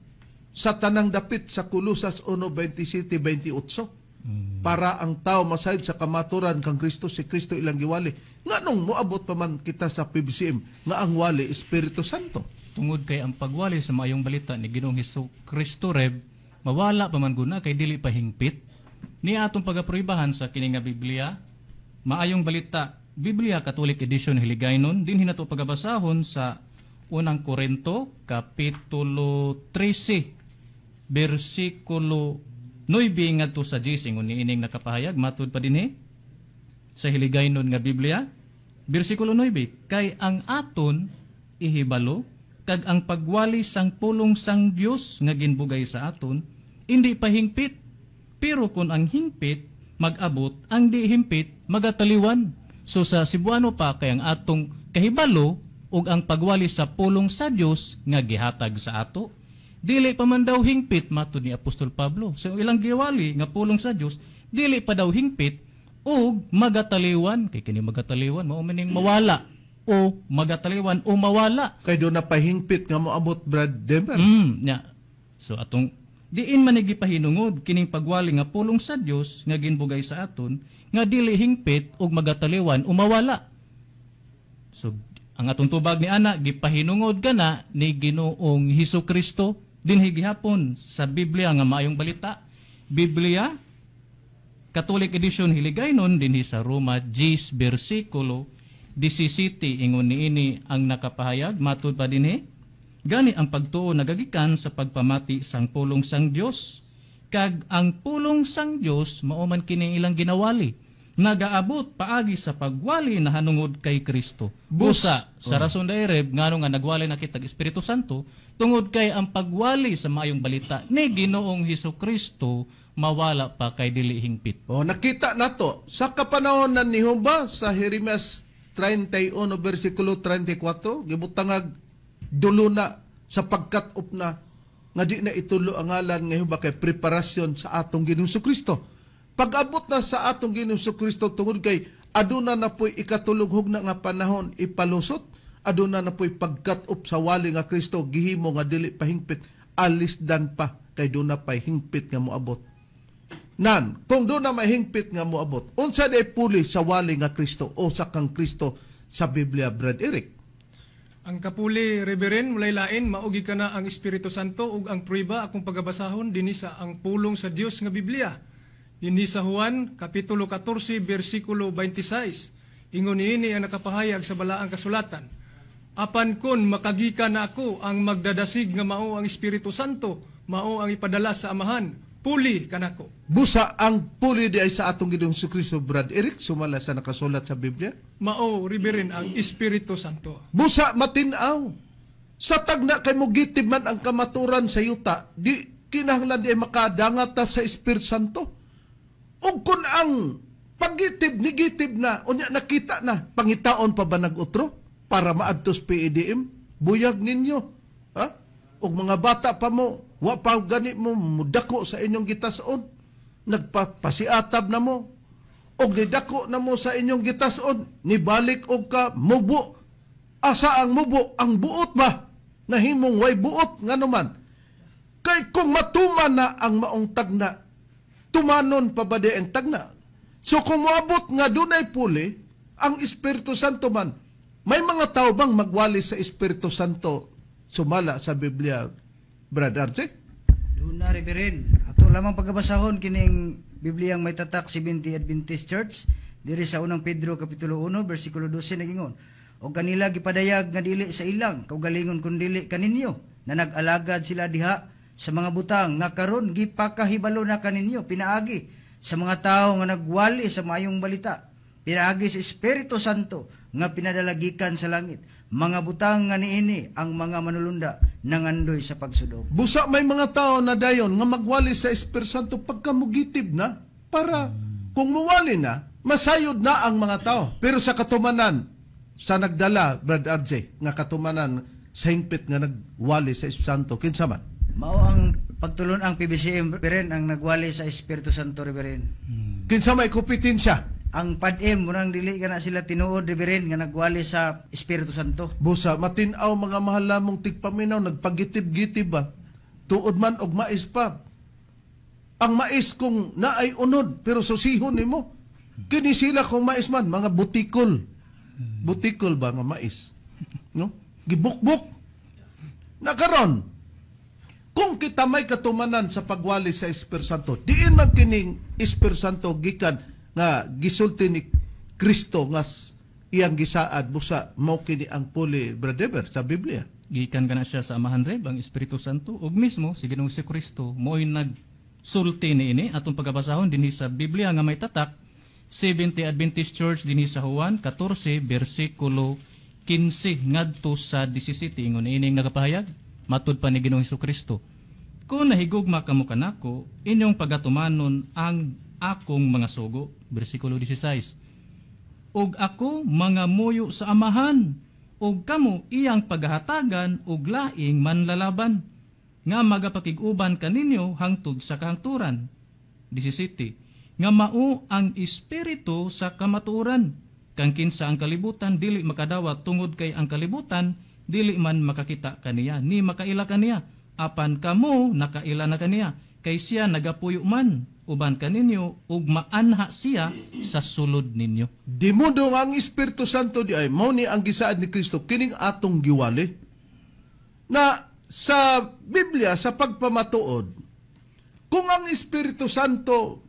sa tanang dapit sa Colosas 1:27-28 para ang tao masayod sa kamaturan kang Kristo, si Kristo ilang giwali. Nganong moabot pa man kita sa PBCM nga ang wali Espiritu Santo? Tungod kay ang pagwali sa maayong balita ni Ginoong Hesus Kristo, Reb, mawala pa man guna kay dili pa hingpit. Ni atong pagaprobahan sa kini nga Biblia, Maayong Balita Biblia Catholic Edition Hiligaynon, dinhi nato pagabasahon sa unang Korinto kapitulo 13 bersikulo 9 ngadto sa 10. Ingon niining nakapahayag matud pa dinhi sa Hiligaynon nga Biblia, bersikulo 9, "Kay ang aton ihibalo kag ang pagwali sang pulong sang Dios nga ginbugay sa aton indi pa hingpit, pero kun ang hingpit mag-abot, ang di hingpit magataliwan." So sa Cebuano pa, kay ang atong kahibalo ug ang pagwali sa pulong sa Dios nga gihatag sa ato Dili pa man daw hingpit matud ni Apostol Pablo. Sa ilang giwali nga pulong sa Dios, dili pa daw hingpit og magataliwan, kay kini magataliwan mao man ning mawala o magataliwan o mawala. Kay do na pahingpit nga moabot, Brad Demer. Nya. So atong diin man ni gipahinungod kining pagwali nga pulong sa Dios nga ginbugay sa aton nga dili hingpit og magataliwan o mawala. So ang atong tubag ni ana gipahinungod kana ni Ginoong Hesus Kristo dinhi gihapon sa Biblia nga maayong balita. Biblia Catholic Edition Hiligaynon dinhi sa Roma 10 bersikulo 17, ingon niini ang nakapahayag matud pa dinhi: "Gani ang pagtuo nagagikan sa pagpamati sang pulong sang Dios, kag ang pulong sang Dios mao man kini ilang ginawali nagaabot paagi sa pagwali na hanungod kay Kristo." Busa sa rason daireb ngano nga nagwali na kitag Espiritu Santo, tungod kay ang pagwali sa maayong balita ni Ginoong Hesus Kristo mawala pa kay dili hingpit. O, nakita nato sa kapanahon ni Jehova sa Jeremias 31 versikulo 34, gibutangag dulo na sa pagkat-up na nga di na itulo ang ngalan nga Jehova kay preparasyon sa atong Ginoong Kristo. Pag-abot na sa atong Ginoong Kristo, tungod kay aduna na po'y ikatulong hugna nga panahon ipalusot, aduna na po'y pagkat-up sa wali nga Kristo, gihimo nga dili pahingpit, alisdan pa kay duna pa'y hingpit nga moabot. Nan, kung doon na mahingpit nga moabot, unsa day puli sa wali nga Kristo o sa kang Kristo sa Biblia, Brad Eric? Ang kapuli, Reverend, walay lain, maugi ka na ang Espiritu Santo ug ang prueba akong pagabasahon dinhi sa ang pulong sa Dios nga Biblia. Dinhi sa Juan, Kapitulo 14, versikulo 26. Ingon niini ang nakapahayag sa balaang kasulatan: "Apan kon makagika na ako ang magdadasig nga mao ang Espiritu Santo, mao ang ipadala sa Amahan, puli kanako." Busa ang puli di ay sa atong Ginoong Kristo, Brad Eric, sumala sa nakasulat sa Biblia. Mao, Reverend, ang Espiritu Santo. Busa matinaw. Sa tagna kay mugitib man ang kamaturan sa yuta, di kinahanglan di ay makadangat ta sa Espiritu Santo. Ug kun ang pagitib nigitib na, unya nakita na, pangitaon pa ba nag-utro para maadtos PEDM? Buyag ninyo. Ha? Ug mga bata pa mo, wa pa gani mo mudako sa inyong gitason. Nagpapasiatab na mo. Og nidako na mo sa inyong gitason, nibalik og ka mubo. Asa ang mubo? Ang buot ba? Nahimong way buot nga naman. Kay kung matuman na ang maong tagna, tumanon pa ba di ang tagna? So kung moabot nga dunay puli, ang Espiritu Santo man, may mga tao bang magwali sa Espiritu Santo sumala sa Biblia, Brad RJ? Doon na, Reverend. Ato lamang pagkabasahon kining Bibliang may tatak 70 Adventist Church diri sa unang Pedro kapitulo 1 bersikulo 12 nagingon: "Og kanila gipadayag nga dili sa ilang kaugalingon kun dili kaninyo na nag-alagad sila diha sa mga butang nga karon gipakahibalo na kaninyo pinaagi sa mga tawo nga nagwali sa maayong balita, pinaagi sa Espiritu Santo nga pinadalagikan sa langit, mga butang nga niini ang mga manulunda nangandoy sa pagsudok." Busa may mga tao na dayon nga magwali sa Espiritu Santo pagkamugitib na, para kung muwali na, masayod na ang mga tao. Pero sa katumanan, sa nagdala, Brad RJ, nga katumanan sa hingpit nga nagwali sa Espiritu Santo, kinsa man? Mao ang pagtulon ang PBCM, Reverend, ang nagwali sa Espiritu Santo, Reverend. Kinsa may kompetensya? Ang PADM, munang dili ka na sila tinuod, Reverend, nga nagwali sa Espiritu Santo. Busa, matinaw mga mahal lamong tigpaminaw, nagpagitib-gitib ba? Tuod man og mais pa. Ang mais kung naay unod, pero susihon nimo. Kini sila kung mais man, mga butikol. Butikol ba nga mais? No? Gibukbuk. Nakaron, kung kita may katumanan sa pagwali sa Espiritu Santo, diin man kining Espiritu Santo gikan nga gisulti ni Kristo nga iyang gisaad, busa mao kini ang puli, Brother, sa Biblia. Gikan kana siya sa Amahan, Reb, ang Espiritu Santo ug mismo si Ginoong Kristo mo'y nagsulti niini atong pagabasahon dinhi sa Biblia nga may tatak 70 Adventist Church dinhi sa Juan 14 bersikulo 15 ngadto sa 17, ingon niini ang nagapahayag matud pa ni Ginoong Kristo: "Kung nahigugma kamo kanako, inyong pagatumanon ang akong mga sugo." Bersikulo 16. "Ug ako mangamuyo sa Amahan, ug kamo iyang paghahatagan og laing manlalaban." nga magapakig-uban kaninyo hangtod sa kahangturan. 17. Nga mao ang Espiritu sa kamatuoran, kang kinsa ang kalibutan dili makadawat tungod kay ang kalibutan dili man makakita kaniya ni makaila kaniya, apan kamo nakaila na kaniya, kay siya nagapuyo man uban kaninyo ug maanha siya sa sulod ninyo. Di modo nga ang Espiritu Santo di ay mao ni ang gisaad ni Kristo kining atong giwali na sa Biblia sa pagpamatuod, kung ang Espiritu Santo,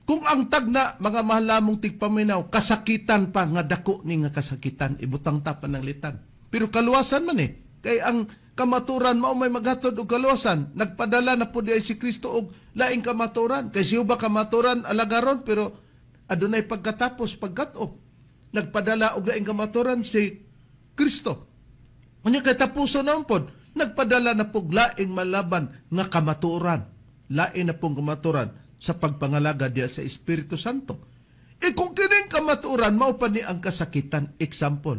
kung ang tagna mga mahal namong tigpaminaw, kasakitan pa nga dako ni nga kasakitan, ibutang ta pananglitan. Pero kaluwasan man eh. Kay ang kamaturan mao may maghatod og kaluwasan. Nagpadala na po di ay si Kristo og laing kamaturan. Kay siya ba kamaturan alagaron, pero adunay pagkatapos pagkat-op. Nagpadala og laing kamaturan si Kristo. Unya kay tapuso naman pod, nagpadala na pog laing malaban nga kamatuoran. Lain na pong kamatuoran sa pagpangalaga diya sa Espiritu Santo. E kung kining kamatuoran, mao pa ni ang kasakitan. Example,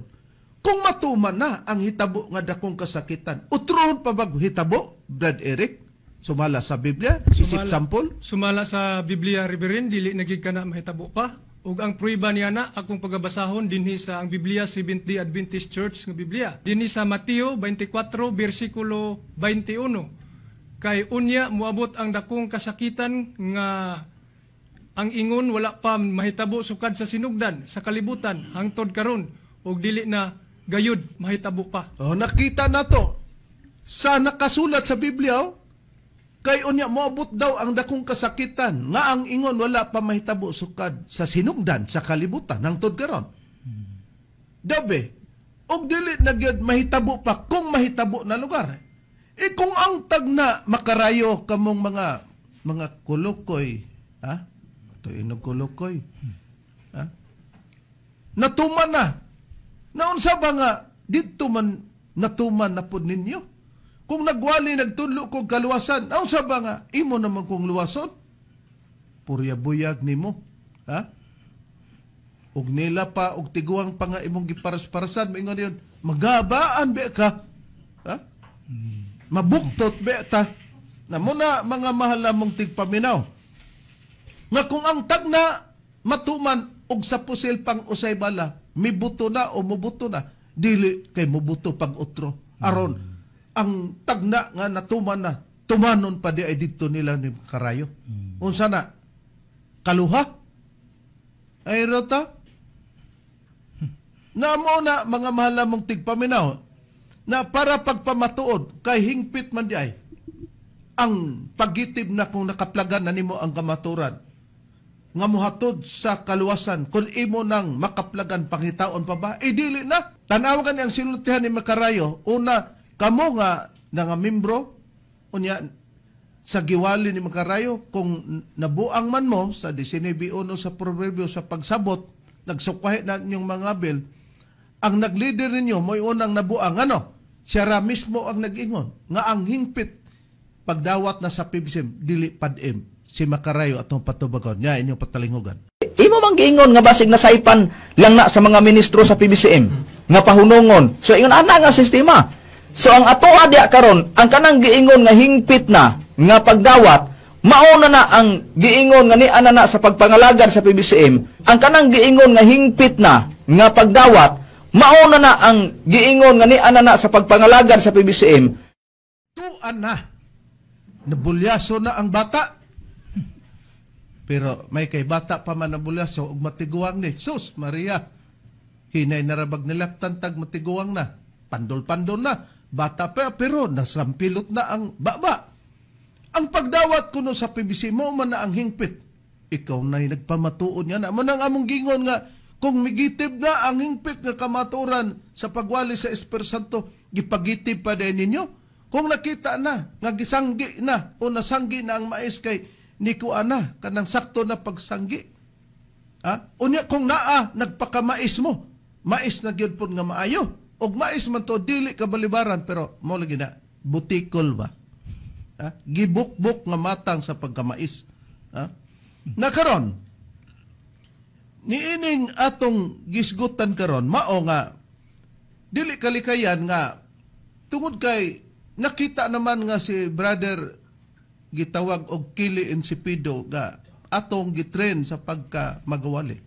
kung matuman na ang hitabo nga dakong kasakitan, utrohon pa bag hitabo, Brad Eric? Sumala sa Biblia, isip sample? Sumala sa Biblia, Reverend, dili na gid kana mahitabo pa. Ug ang prueba niya na akong pagabasahon dinhi sa ang Biblia Seventh-day Adventist Church nga Biblia. Dinhi sa Mateo 24 bersikulo 21. Kay unya moabot ang dakong kasakitan nga ang ingon wala pa mahitabo sukad sa sinugdan sa kalibutan hangtod karon ug dili na gayud mahitabo pa. Oh, nakita na to sa nakasulat sa Biblia, oh. Kay unya moabot daw ang dakong kasakitan nga ang ingon wala pa mahitabo sukad sa sinugdan sa kalibutan hangtod karon. Dabe, og dili na gyud mahitabo pa kung mahitabo na lugar. E kung ang tagna makarayo kamong mga kulukoy, ha? Ito inog kulukoy. Ha? Natuman na. Naunsa ba nga didto man natuman na pud ninyo? Kung nagwali nagtudlo kog kaluwasan, naunsa ba nga imo naman kong luwason? Purya buyag nimo, ha? Og nila pa og tiguang pa nga imong giparas-parasan, moingon yun, magabaan be ka. Ha? Mabuktot be ta. Na muna mga mahal namong tigpaminaw. Nga kung ang tagna matuman og sa pusil pang usay bala, mibuto na o mubuto na, dili kay mubuto pag otro. Aron ang tagna nga natuman na, tumanon pa di ay didto nila ni karayo. Unsa na? Kaluha? Ay rota? Na mo na mga mahal namong tigpaminaw, na para pagpamatuod kay hingpit man di ay ang pagitib na kung nakaplagan na nimo ang kamaturan nga mohatod sa kaluwasan, kung imo nang makaplagan pangitaon pa ba, eh dili na. Tanawa kani ang sinultihan ni Makarayo. Una, kamo nga nga membro unya sa giwali ni Makarayo, kung nabuang man mo sa 19:1 sa Proverbio sa pagsabot, nagsukwahi na inyong mga bil, ang naglider ninyo mo'y unang nabuang, ano? Siya ra mismo ang nag-ingon nga ang hingpit pagdawat na sa PBCM dili pad-im si Makarayo atong patubagon niya inyong patalingugan. Imo mang giingon nga basig nasaypan lang na sa mga ministro sa PBCM nga pahunongon. So ingon ana nga sistema. So ang atoa diya karon, ang kanang giingon nga hingpit na nga pagdawat, mauna na ang giingon nga niana na sa pagpangalagad sa PBCM, ang kanang giingon nga hingpit na nga pagdawat, mauna na ang giingon nga niana na sa pagpangalagad sa PBCM. Tuan na. Nabulyaso na ang bata. Pero may kay bata pa man nabulyaso og matiguang ni Sus Maria. Hinay narabag nilaktan tag matiguang na. Pandol-pandol na. Bata pa pero nasampilot na ang baba. Ang pagdawat kuno sa PBC mo man na ang hingpit. Ikaw na'y nagpamatuon nga na. Mo nang among gingon nga kung migitib na ang hingpit nga kamatuoran sa pagwali sa Espiritu Santo, gipagitib pa din ninyo. Kung nakita na, nga gisanggi na, o nasanggi na ang mais kay nikuan na, kanang sakto na pagsanggi. Ha? Unya kung naa, nagpakamais mo, mais na gyud pod nga maayo. Og mais man to, dili ka balibaran, pero mo lagi na, butikol ba? Ha? Gibukbuk nga matang sa pagkamais. Ha? Nakaron, niining atong gisgutan karon, mao nga, dili kalikayan nga, tungod kay, Nakita naman nga si brother gitawag og Kili Insipido nga atong gitrain sa pagka magwali.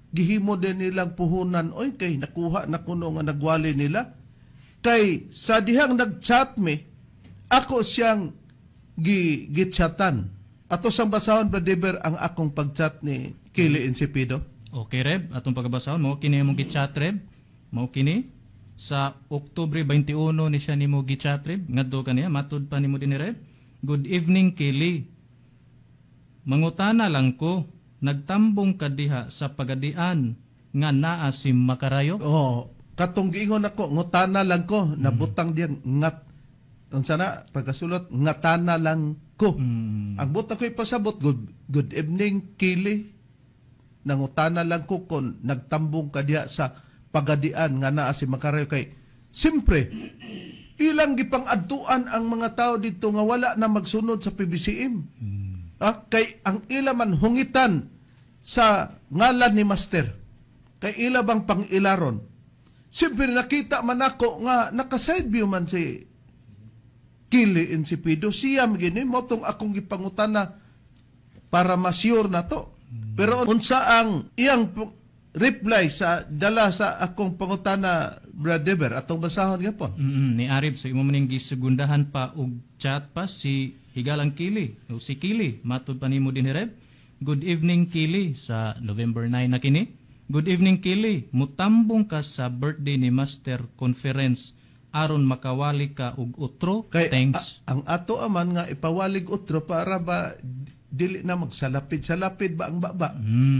Gihimo din nilang puhunan, oy, kay nakuha na kuno nga nagwali nila. Kay sa dihang nagchat mi, ako siyang gichatan. Ato sang basahon, Brother, ang akong pagchat ni Kili Insipido. Okay, Reb. Atong pagabasahon mo kini imong gichat, Reb. Mao kini sa Oktubre 21 ni siya nimo gichat, Reb. Ngadto kaniya matud pa nimo dinhi, Reb. Good evening, Kili. Mangutana lang ko, nagtambong ka diha sa pagadian nga naa si Makarayo? Oh, katong giingon ako, ngutana lang ko, nabutang diyang ngat unsa na pagkasulot, ngatana lang ko. Ang buta ko ipasabot, good evening, Kili. Nangutana lang ko kung nagtambong ka diha sa pagadian nga naa si Makarayo kay simpre ilang gipang-adtuan ang mga tao dito nga wala na magsunod sa PBCM. Kay ang ila man hungitan sa ngalan ni Master. Kay ila bang pang-ilaron. Siyempre nakita man ako nga naka-side view man si Kili Insipido. Siya gini motong akong gipangutana para ma-sure na to. Pero unsa ang iyang reply sa dala sa akong pangutana, Brother, atong basahon gyapon. Ni Arib, so imo maning gisegundahan pa og chat pa si Higalang Kili o si Kili, matud pa nimo dinhi, Reb. Good evening, Kili, sa November 9 na kini. Good evening, Kili, mutambong ka sa birthday ni Master Conference aron makawali ka og utro. Kay, Thanks. Ang ato aman nga ipawalig utro para ba dili na magsalapid-salapid ba ang baba.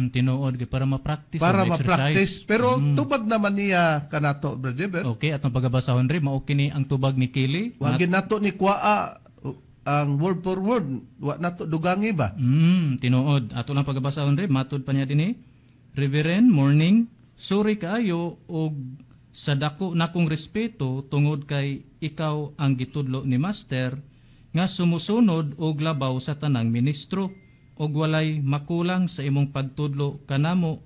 Tinuod kay para ma-practice para og exercise. Ma-practice. Pero tubag naman niya kanato, Brother. Okay, atong pagabasahon rin, mao kini ang tubag ni Kili. Wagin nato ni Kwaa ang word for word, wa nato dugangi ba? Tinuod. Ato lang pagabasahon rin, matud pa niya dinhi. Reverend, morning. Sorry kaayo og sa dako nakong respeto tungod kay ikaw ang gitudlo ni Master nga sumusunod og labaw sa tanang ministro og walay makulang sa imong pagtudlo kanamo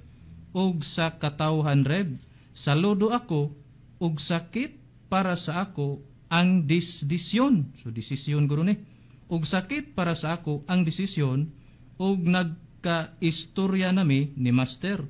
og sa katawhan, Reb. Saludo ako og sakit para sa ako ang desisyon. So desisyon guro ni. Og sakit para sa ako ang desisyon og nagka-istorya nami ni Master.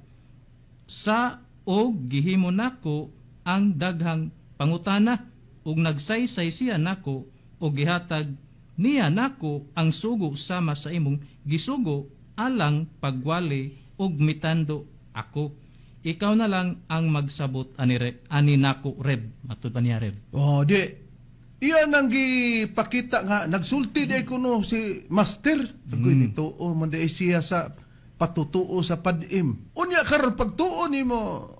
Sa og gihimo nako ang daghang pangutana ug nagsaysay siya nako og gihatag niya nako ang sugo sama sa imong gisugo alang pagwali og mitando ako. Ikaw na lang ang magsabot ani, ani nako, Reb. Matud pa niya, Reb. Oh, di. Iyan ang gipakita nga nagsulti di kuno si Master. Agoy nito o man di siya sa patutuo sa padim. Unya karon pagtuo nimo,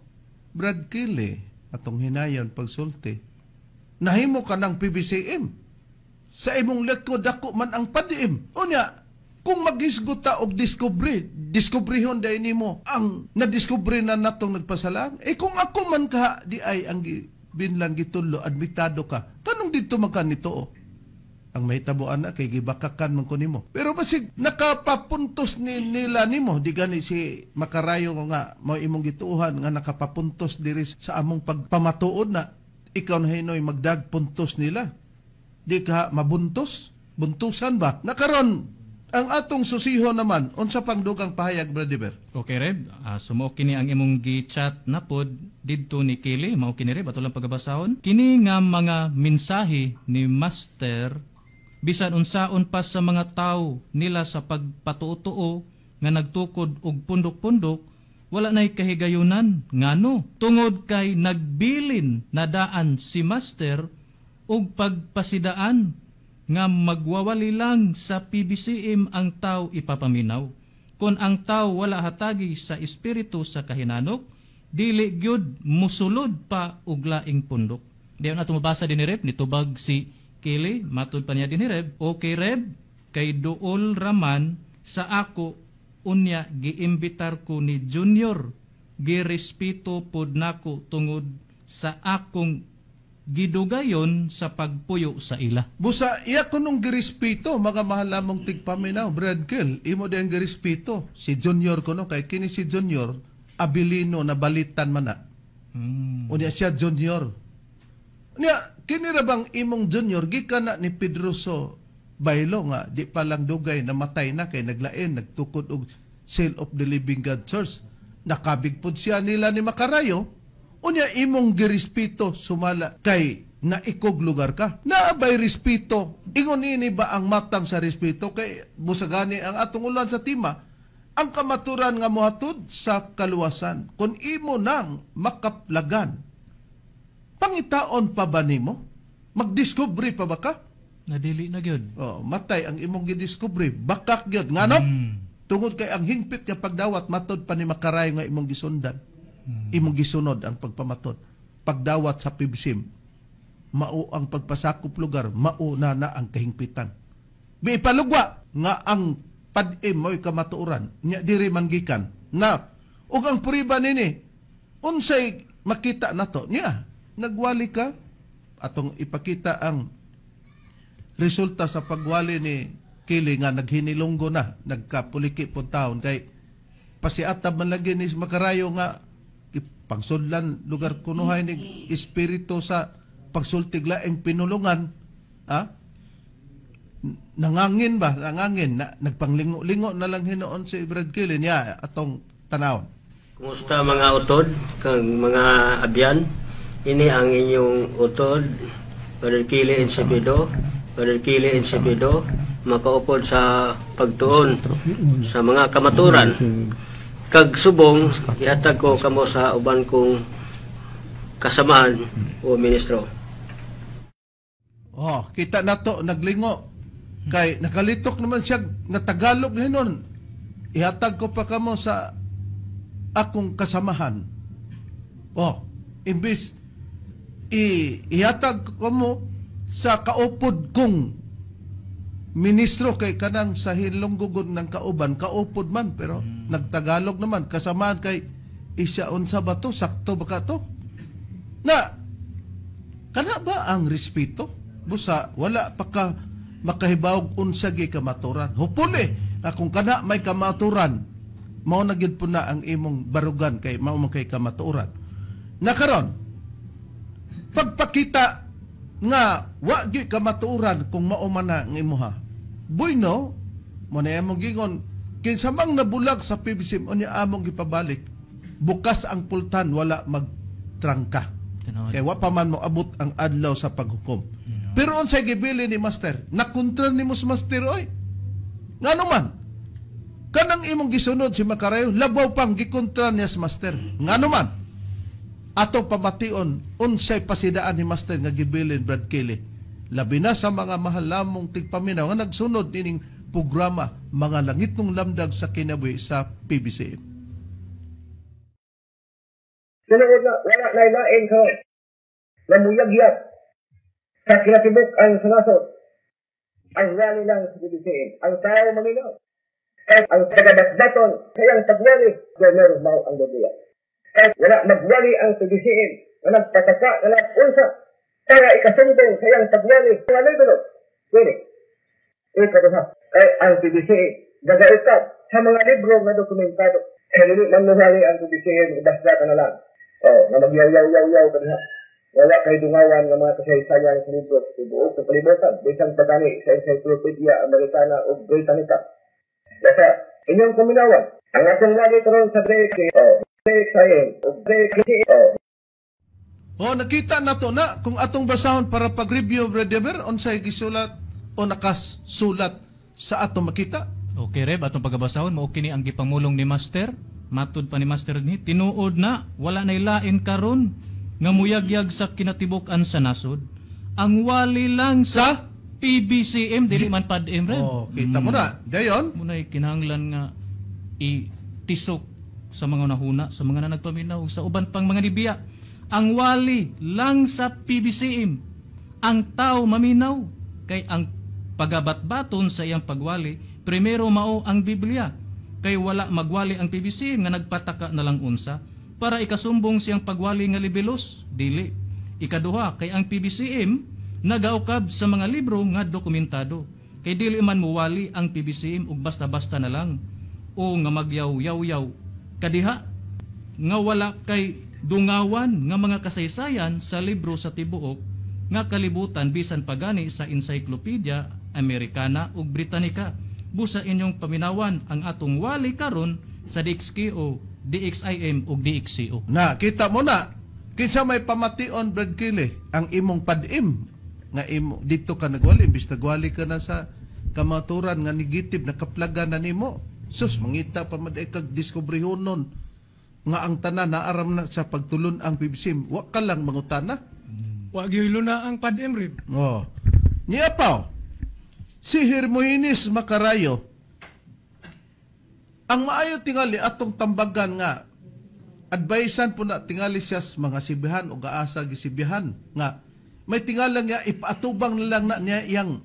Brad Kili, atong hinayon pagsulti. Nahimo ka ng PBCM. Sa imong likod dako man ang padim. Unya kung maghisgot ta og discovery, diskubrihon dahil nimo ang nadiskubre na natong nagpasalang. Eh kung ako man ka di ay ang binlan gitudlo, admitado ka. Kanong dito man ka nito oh? Ang mahitabuan na kay gibakakan man ko nimo. Pero basig nakapapuntos ni nila nimo, di gani si Makarayo nga mao imong gituohan nga nakapapuntos diri sa among pagpamatuod na ikaw na hinoy magdagpuntos nila. Di ka mabuntos, buntusan ba? Nakaron ang atong susiho naman unsa pang dugang pahayag, Brother? Okay, Reb. Sumuo kini ang imong gi-chat na pod didto ni Kili. Mao kini, Reb, ato lang pagabasahon. Kini nga mga mensahe ni Master bisan unsaon pa sa mga tawo nila sa pagpatuo-tuo nga nagtukod og pundok-pundok, wala na'y kahigayunan ngano tungod kay nagbilin na daan si Master og pagpasidaan nga magwawali lang sa PBCM ang tao ipapaminaw. Kung ang tao wala hatagi sa espiritu sa kahinanok, dili gyud musulod pa og laing pundok. Di na tumabasa din ni Reb, nitubag si Kili, matud pa niya din ni Reb. Okay, Reb, kay duol raman sa ako unya giimbitar ko ni Junior, girespeto pod nako tungod sa akong gidugayon sa pagpuyo sa ila. Busa iya ko nung girespeto, mga mahal lamang tigpaminaw, Brad Kel, imo di ang girespeto si Junior ko no, kay kini si Junior Abilino na balitan man na. Unya siya Junior. Nya kini ra bang imong junior gikan na ni Pedroso Baylo nga di pa lang dugay namatay na kay naglain nagtukod og Seal of the Living God Church. Nakabig pod siya nila ni Makarayo. Unya imong girespeto sumala kay naikog lugar ka. Naabay respeto. Ingon ini ba ang matang sa respeto kay busagani ang atong ulan sa tima ang kamaturan nga mohatod sa kaluwasan kung imo nang makaplagan. Pangitaon pa ba nimo? Magdiskubre pa ba ka? Nadili na gyud. Oh, matay ang imong gidiskubre, bakak gyud ngano? Tungod kay ang hingpit nga pagdawat matod pa ni Makarayo nga imong gisundan. Imong gisunod ang pagpamatod. Pagdawat sa PBCM, mao ang pagpasakop lugar, mao na na ang kahingpitan. Biipalugwa nga ang pad-im mo'y kamatuoran, nya diri man gikan. Na ug ang puriba nini, unsay makita nato niya, nagwali ka atong ipakita ang resulta sa pagwali ni Kili nga naghinilunggo na, nagkapuliki po taon kay pasiatab man lagi ni Makarayo nga pangsudlan lugar kunuhay ni espiritu sa pagsultig laing pinulungan, ha? Nangangin ba? Nangangin. Na, nagpanglingo-lingo na lang hinuon si Brad Kili niya atong tanawon. Kumusta mga utod, kang mga abyan? Ini ang inyong utod, Brother Kili Insipido, Brother Kili Insipido, makaupod sa pagtuon sa mga kamaturan. Kag subong, ihatag ko kamo sa uban kong kasamahan o ministro. Oh, kita na to, naglingo. Kay nakalitok naman siya nga Tagalog na hinon. Ihatag ko pa kamo sa akong kasamahan. Oh, imbis ihatag ko mo sa kaupod kong ministro kay kanang sa hinlunggugod ng kauban, kaupod man pero nagtagalog naman kasamahan kay isya unsa ba to, sakto ba ka to? Na kana ba ang respeto? Busa wala pa ka makahibawog unsa gyud kamaturan. Hopefully na kung kana may kamaturan, mao na gyud po na ang imong barugan kay mao man kay kamaturan. Na karon pagpakita nga wa gyud kamatuoran kung mao man na ang imuha. Bueno, mo na among gingon kinsa mang nabulag sa PBCM unya among gipabalik. Bukas ang pultan wala magtrangka. Kay wa pa man moabot ang adlaw sa paghukom. Pero unsay gibili ni Master? Nakontra nimo sa Master oy. Ngano man? Kanang imong gisunod si Makarayo, labaw pang gikontra niya sa Master. Ngano man? Ato pamation unsay pasidaan ni Master nga gibilin Brad Kelly. Labi na sa mga mahalamong tigpaminaw nga nagsunod nining programa Mga Langitnong Lamdag sa Kinabuhi sa PBCM. Tinuod na wala na lain ka namuyagyag sa kinatibuk ang sanasod. Ang wali lang sa PBCM, ang tao maminaw. Kahit ang tagadatdaton sa iyang pagwali, gomero mao ang Biblia. Kahit wala magwali ang PBCM, na nagpataka, na nag-unsa, para ikasumbong sa iyang pagwali, mga libro. Pwede. Ikaduha, kay ang PBCM, gagaitap sa mga libro nga dokumentado. Kaya dili man nuhali ang PBCM, basta ka na lang. O, na magyaw-yaw-yaw-yaw ka na. Wala kay dungawan ng mga kasaysayan sa libro sa tibuok sa kalibutan, bisan pagani sa Encyclopedia Americana o Britannica. Basta, inyong kuminawan, ang atong wali karon sa DXIM o DXIM. Oh, nakita na to na kung atong basahon para pag-review, Brother, unsay gisulat o nakasulat sa atong makita. Okay, Reb, atong pagabasahon mao kini ang gipamulong ni Master. Matud pa ni Master ni tinuod na wala nay lain karon nga muyagyag sa kinatibuk-an sa nasod. Ang wali lang sa PBCM dili man pad-M, Reb. Oh, kita mo na. Dayon, munay kinahanglan nga itisok sa mga nahuna, sa mga nanagpaminaw, sa uban pang mga nibiya. Ang wali lang sa PBCM, ang tao maminaw, kay ang pagabatbaton sa iyang pagwali, primero mao ang Biblia. Kay wala magwali ang PBCM nga nagpataka na lang unsa, para ikasumbong siyang pagwali nga libelos, dili. Ikaduha, kay ang PBCM nagaukab sa mga libro nga dokumentado. Kay dili man muwali ang PBCM ug basta-basta na lang o nga magyaw-yaw-yaw kadiha nga wala kay dungawan nga mga kasaysayan sa libro sa tibuok nga kalibutan bisan pagani sa Encyclopedia Americana ug Britannica. Busa inyong paminawan ang atong wali karon sa DXKO, DXIM ug DXCO. Na, kita mo na, kinsa may pamation, Brad Kili, ang imong padim nga imo dito ka nagwali, imbis nagwali ka na sa kamaturan nga negative, nakaplaga na nimo. Sus, mangita pa man kag diskubrihonon nga ang tanan naaram na sa pagtulon ang PBCM. Wa ka lang mangutana. Wa gyud na ang padim rib. Oh. Niya pa, si Hermogenes Macarayo, ang maayo tingali atong tambagan nga advisean po na tingali siya sa mga sibihan o gaasa gisibihan nga may tingala nga ipaatubang na lang na niya iyang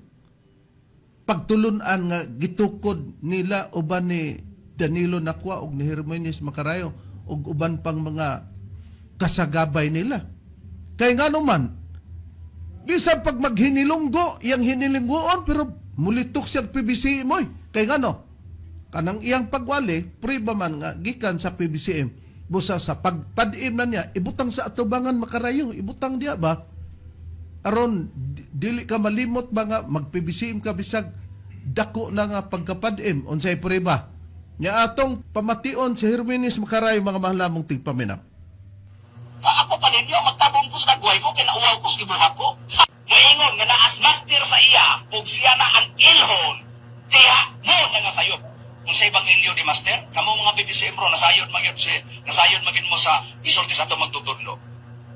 pagtulunan nga gitukod nila uban ni Danilo Nakwa og ni Hermogenes Macarayo og uban pang mga kasagabay nila. Kay ngano man, bisan pag maghinilunggo, iyang hinilunggoon, pero mulitok siya PBCM oy. Kay ngano, kanang iyang pagwali, priba man nga gikan sa PBCM, busa sa pagpadim na niya, ibutang sa atubangan Macarayo, ibutang diya ba? Aron dili ka malimot ba nga mag-PBCM ka bisag dako na nga pagkapadim, unsay priba? Nya atong pamation si Hermogenes Macarayo, mga mahal namong tigpaminaw. Ako pa ninyo, magtabong ko sa dagway ko, kinauwaw ko sa gibuhat ko. Moingon nga naas master sa iya, ug siya na ang ilhon, diha mo na nga sayop. Kung sa ebanghelyo ni master, kamo mga PBCM bro, nasayod magyud si, nasayod magin mo sa isulti sa ato magtutudlo.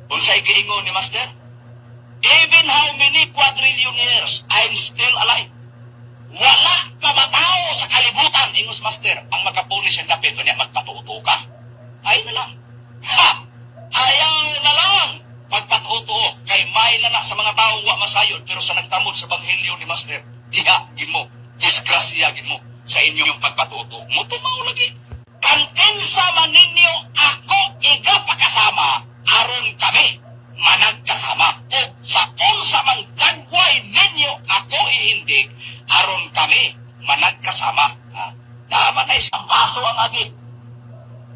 Kung sa giingon ni master, even how many quadrillionaires, I'm still alive. Wala ka matao sa kalibutan, ingos master, ang makapuli siyang dapit, niya magpatuto ka. Ay na lang. Ha! Ayaw na lang! Pagpatuto, kay may na sa mga taong wa masayod, pero sa nagtamod sa ebanghelyo ni master, diha, gin mo, disgrasya gin mo, sa inyong pagpatuto. Mutumaw lagi. Kantinsa man ninyo ako igapakasama, aron kami managkasama. O sa unsa mang dagway ninyo ako ihindig, aron kami managkasama. Ha? Dapat ay isang baso ang agi.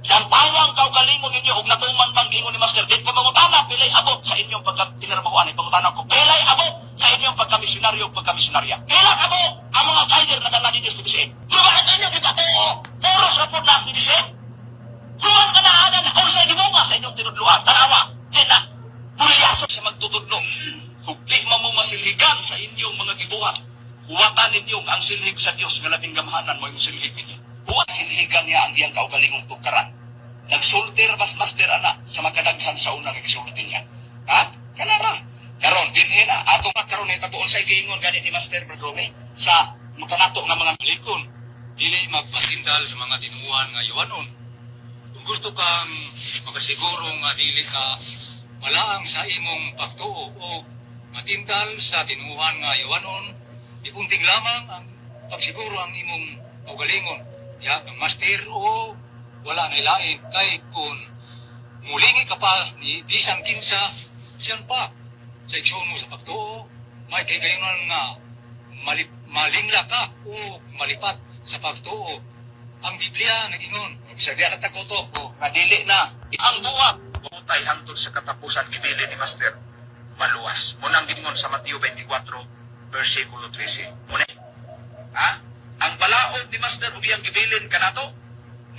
Yang tawang kaugalingon ninyo og natuman bang giingon ni Master, di ko mangutana pilay abot sa inyong pagkatinarbahoan, ay pangutana ko pilay abot sa inyong pagkamisyonaryo ug pagkamisyonarya. Pila ka buok ang mga guider na dala ninyo sa PBCM? Di ba ang inyong ipatuo? Puros ra pod na sa PBCM? Human ka na anan unsay gibunga sa inyong tinudluan. Tanawa, di na pulyaso sa magtutudlo. Ug di man mo masilhigan sa inyong mga gibuhat. Huwatan ninyo ang silhig sa Dios nga labing gamhanan mo yung silhig ninyo. Huwat silhigan niya ang iyang kaugalingong tugkaran. Nagsultir mas master ana sa makadaghan sa unang gisulti niya. Ha? Kanara. Karon dinhi na ato karon itabuon sa giingon gani ni Master Brome sa makanato nga mga malikon dili magpasindal sa mga tinuan nga yuwanon. Kung gusto kang makasiguro nga dili ka malaang sa imong pagtuo o matindal sa tinuhan nga yuwanon, ipunting lamang ang pagsiguro ang imong kaugalingon. Ya, ang master o wala na ilain kay kung mulingi ka pa ni bisan kinsa, bisan pa sa igsoon mo sa pagtuo, may kaigayonan nga malingla ka o malipat sa pagtuo. Ang Biblia nagingon. Sa diya ka taguto, kadili na ang buhat. Butay hangtod sa katapusan gibili ni Master maluwas. Munang gingon sa Mateo 24 versikulo 13. Muna. Ha? Ang balaod ni Master ug iyang gibilin kanato,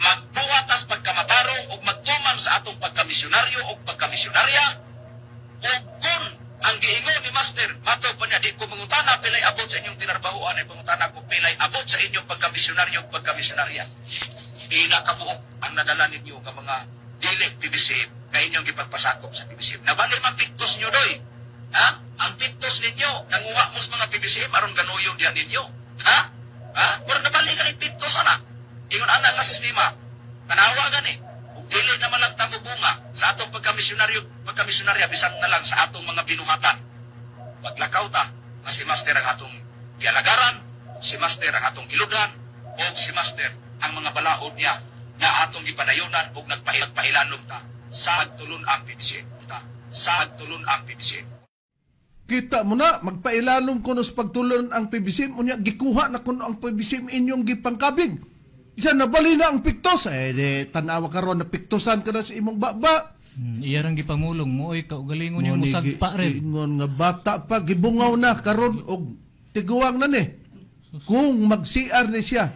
magbuhat tas pagkamatarong ug magtuman sa atong pagkamisyonaryo ug pagkamisyonarya. Ug kun ang giingon ni Master, matod pa niya, di ko mangutana pilay abot sa inyong tinarbahoan, ay pangutana ko pilay abot sa inyong pagkamisyonaryo ug pagkamisyonarya. Pila ka buok ang nadala ninyo nga mga dili PBCM nga inyong gipagpasakop sa PBCM. Nabali man piktos nyo doy. Ha? Ang piktos ninyo, nanguha mo sa mga PBCM aron ganuyon diha ninyo. Ha? Ha? Murag nabali ka ni piktos ana. Ingon ana nga sistema. Tanawa gani. Ug dili naman lang tamo bunga sa atong pagkamisyonaryo, pagkamisyonarya bisan na lang sa atong mga binuhatan. Paglakaw ta, nga si Master ang atong gialagaran, si Master ang atong gilugan, o si Master ang mga balaod niya na atong gipadayonan ug nagpailanom ta sa pagtulon ang PBCM. Ta sa pagtulon ang PBCM. Kita mo na, magpailalom kuno sa pagtulon ang PBCM, unya gikuha na kuno ang PBCM inyong gipangkabig. Isa nabali na ang piktos. Eh, di, tanawa karon na piktosan ka na sa imong baba. Iya rang gipamulong mooy kaugalingon yung Mo ni musagpa rin. Ingon nga bata pa, gibungaw na karon og tiguang na ni. Kung mag-CR ni siya,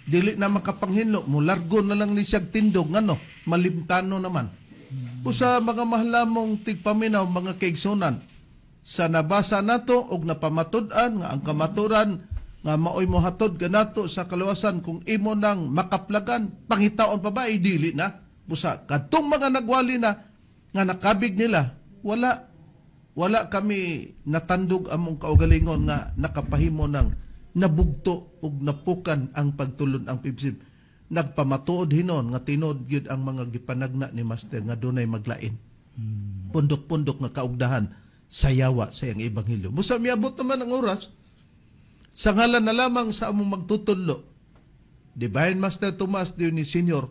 dili na makapanghinlo, mulargo na lang ni siya tindog ngano, malimtano naman. Usa mga mahalamong tigpaminaw, mga kaigsunan, sa nabasa nato og napamatud-an nga ang kamaturan nga maoy mohatod kanato sa kaluwasan kung imo nang makaplagan, pangitaon pa ba, eh, dili na. Busa kadtong mga nagwali na nga nakabig nila, wala wala kami natandog among kaugalingon nga nakapahimo ng nabugto ug napukan ang pagtulon ang PBCM. Nagpamatuod hinon nga tinuod gyud ang mga gipanagna ni Master nga dunay maglain. Pundok-pundok nga kaugdahan sa yawa sa iyang ebanghelyo. Busa miabot naman ang oras sa ngalan na lamang sa among magtutudlo, Divine Master Tomas Dionis Senior,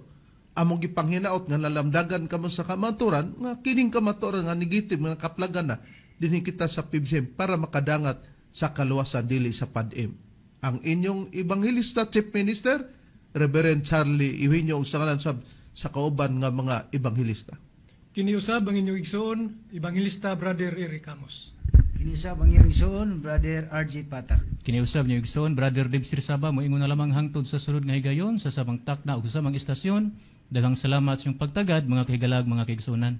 among gipanghinaot nga nalamdagan kamo sa kamaturan nga kining kamaturan nga negative nga nakaplagan na dinhi kita sa PBCM para makadangat sa kaluwasan dili sa PADM. Ang inyong Evangelista Chief Minister, Reverend Charlie Eugenio, sa ngalan sa kauban nga mga ebanghelista. Kini usab ang inyong igsoon, Evangelista Brother Eric Amos. Kini usab ang inyong igsoon, Brother RJ Patak. Kiniusab niyo igsoon, Brother Dave Sirsaba, moingon na lamang hangtod sa sulod nga higayon sa samang takna ug sa samang istasyon. Daghang salamat sa inyong pagtagad, mga kahigalag, mga kaigsuonan.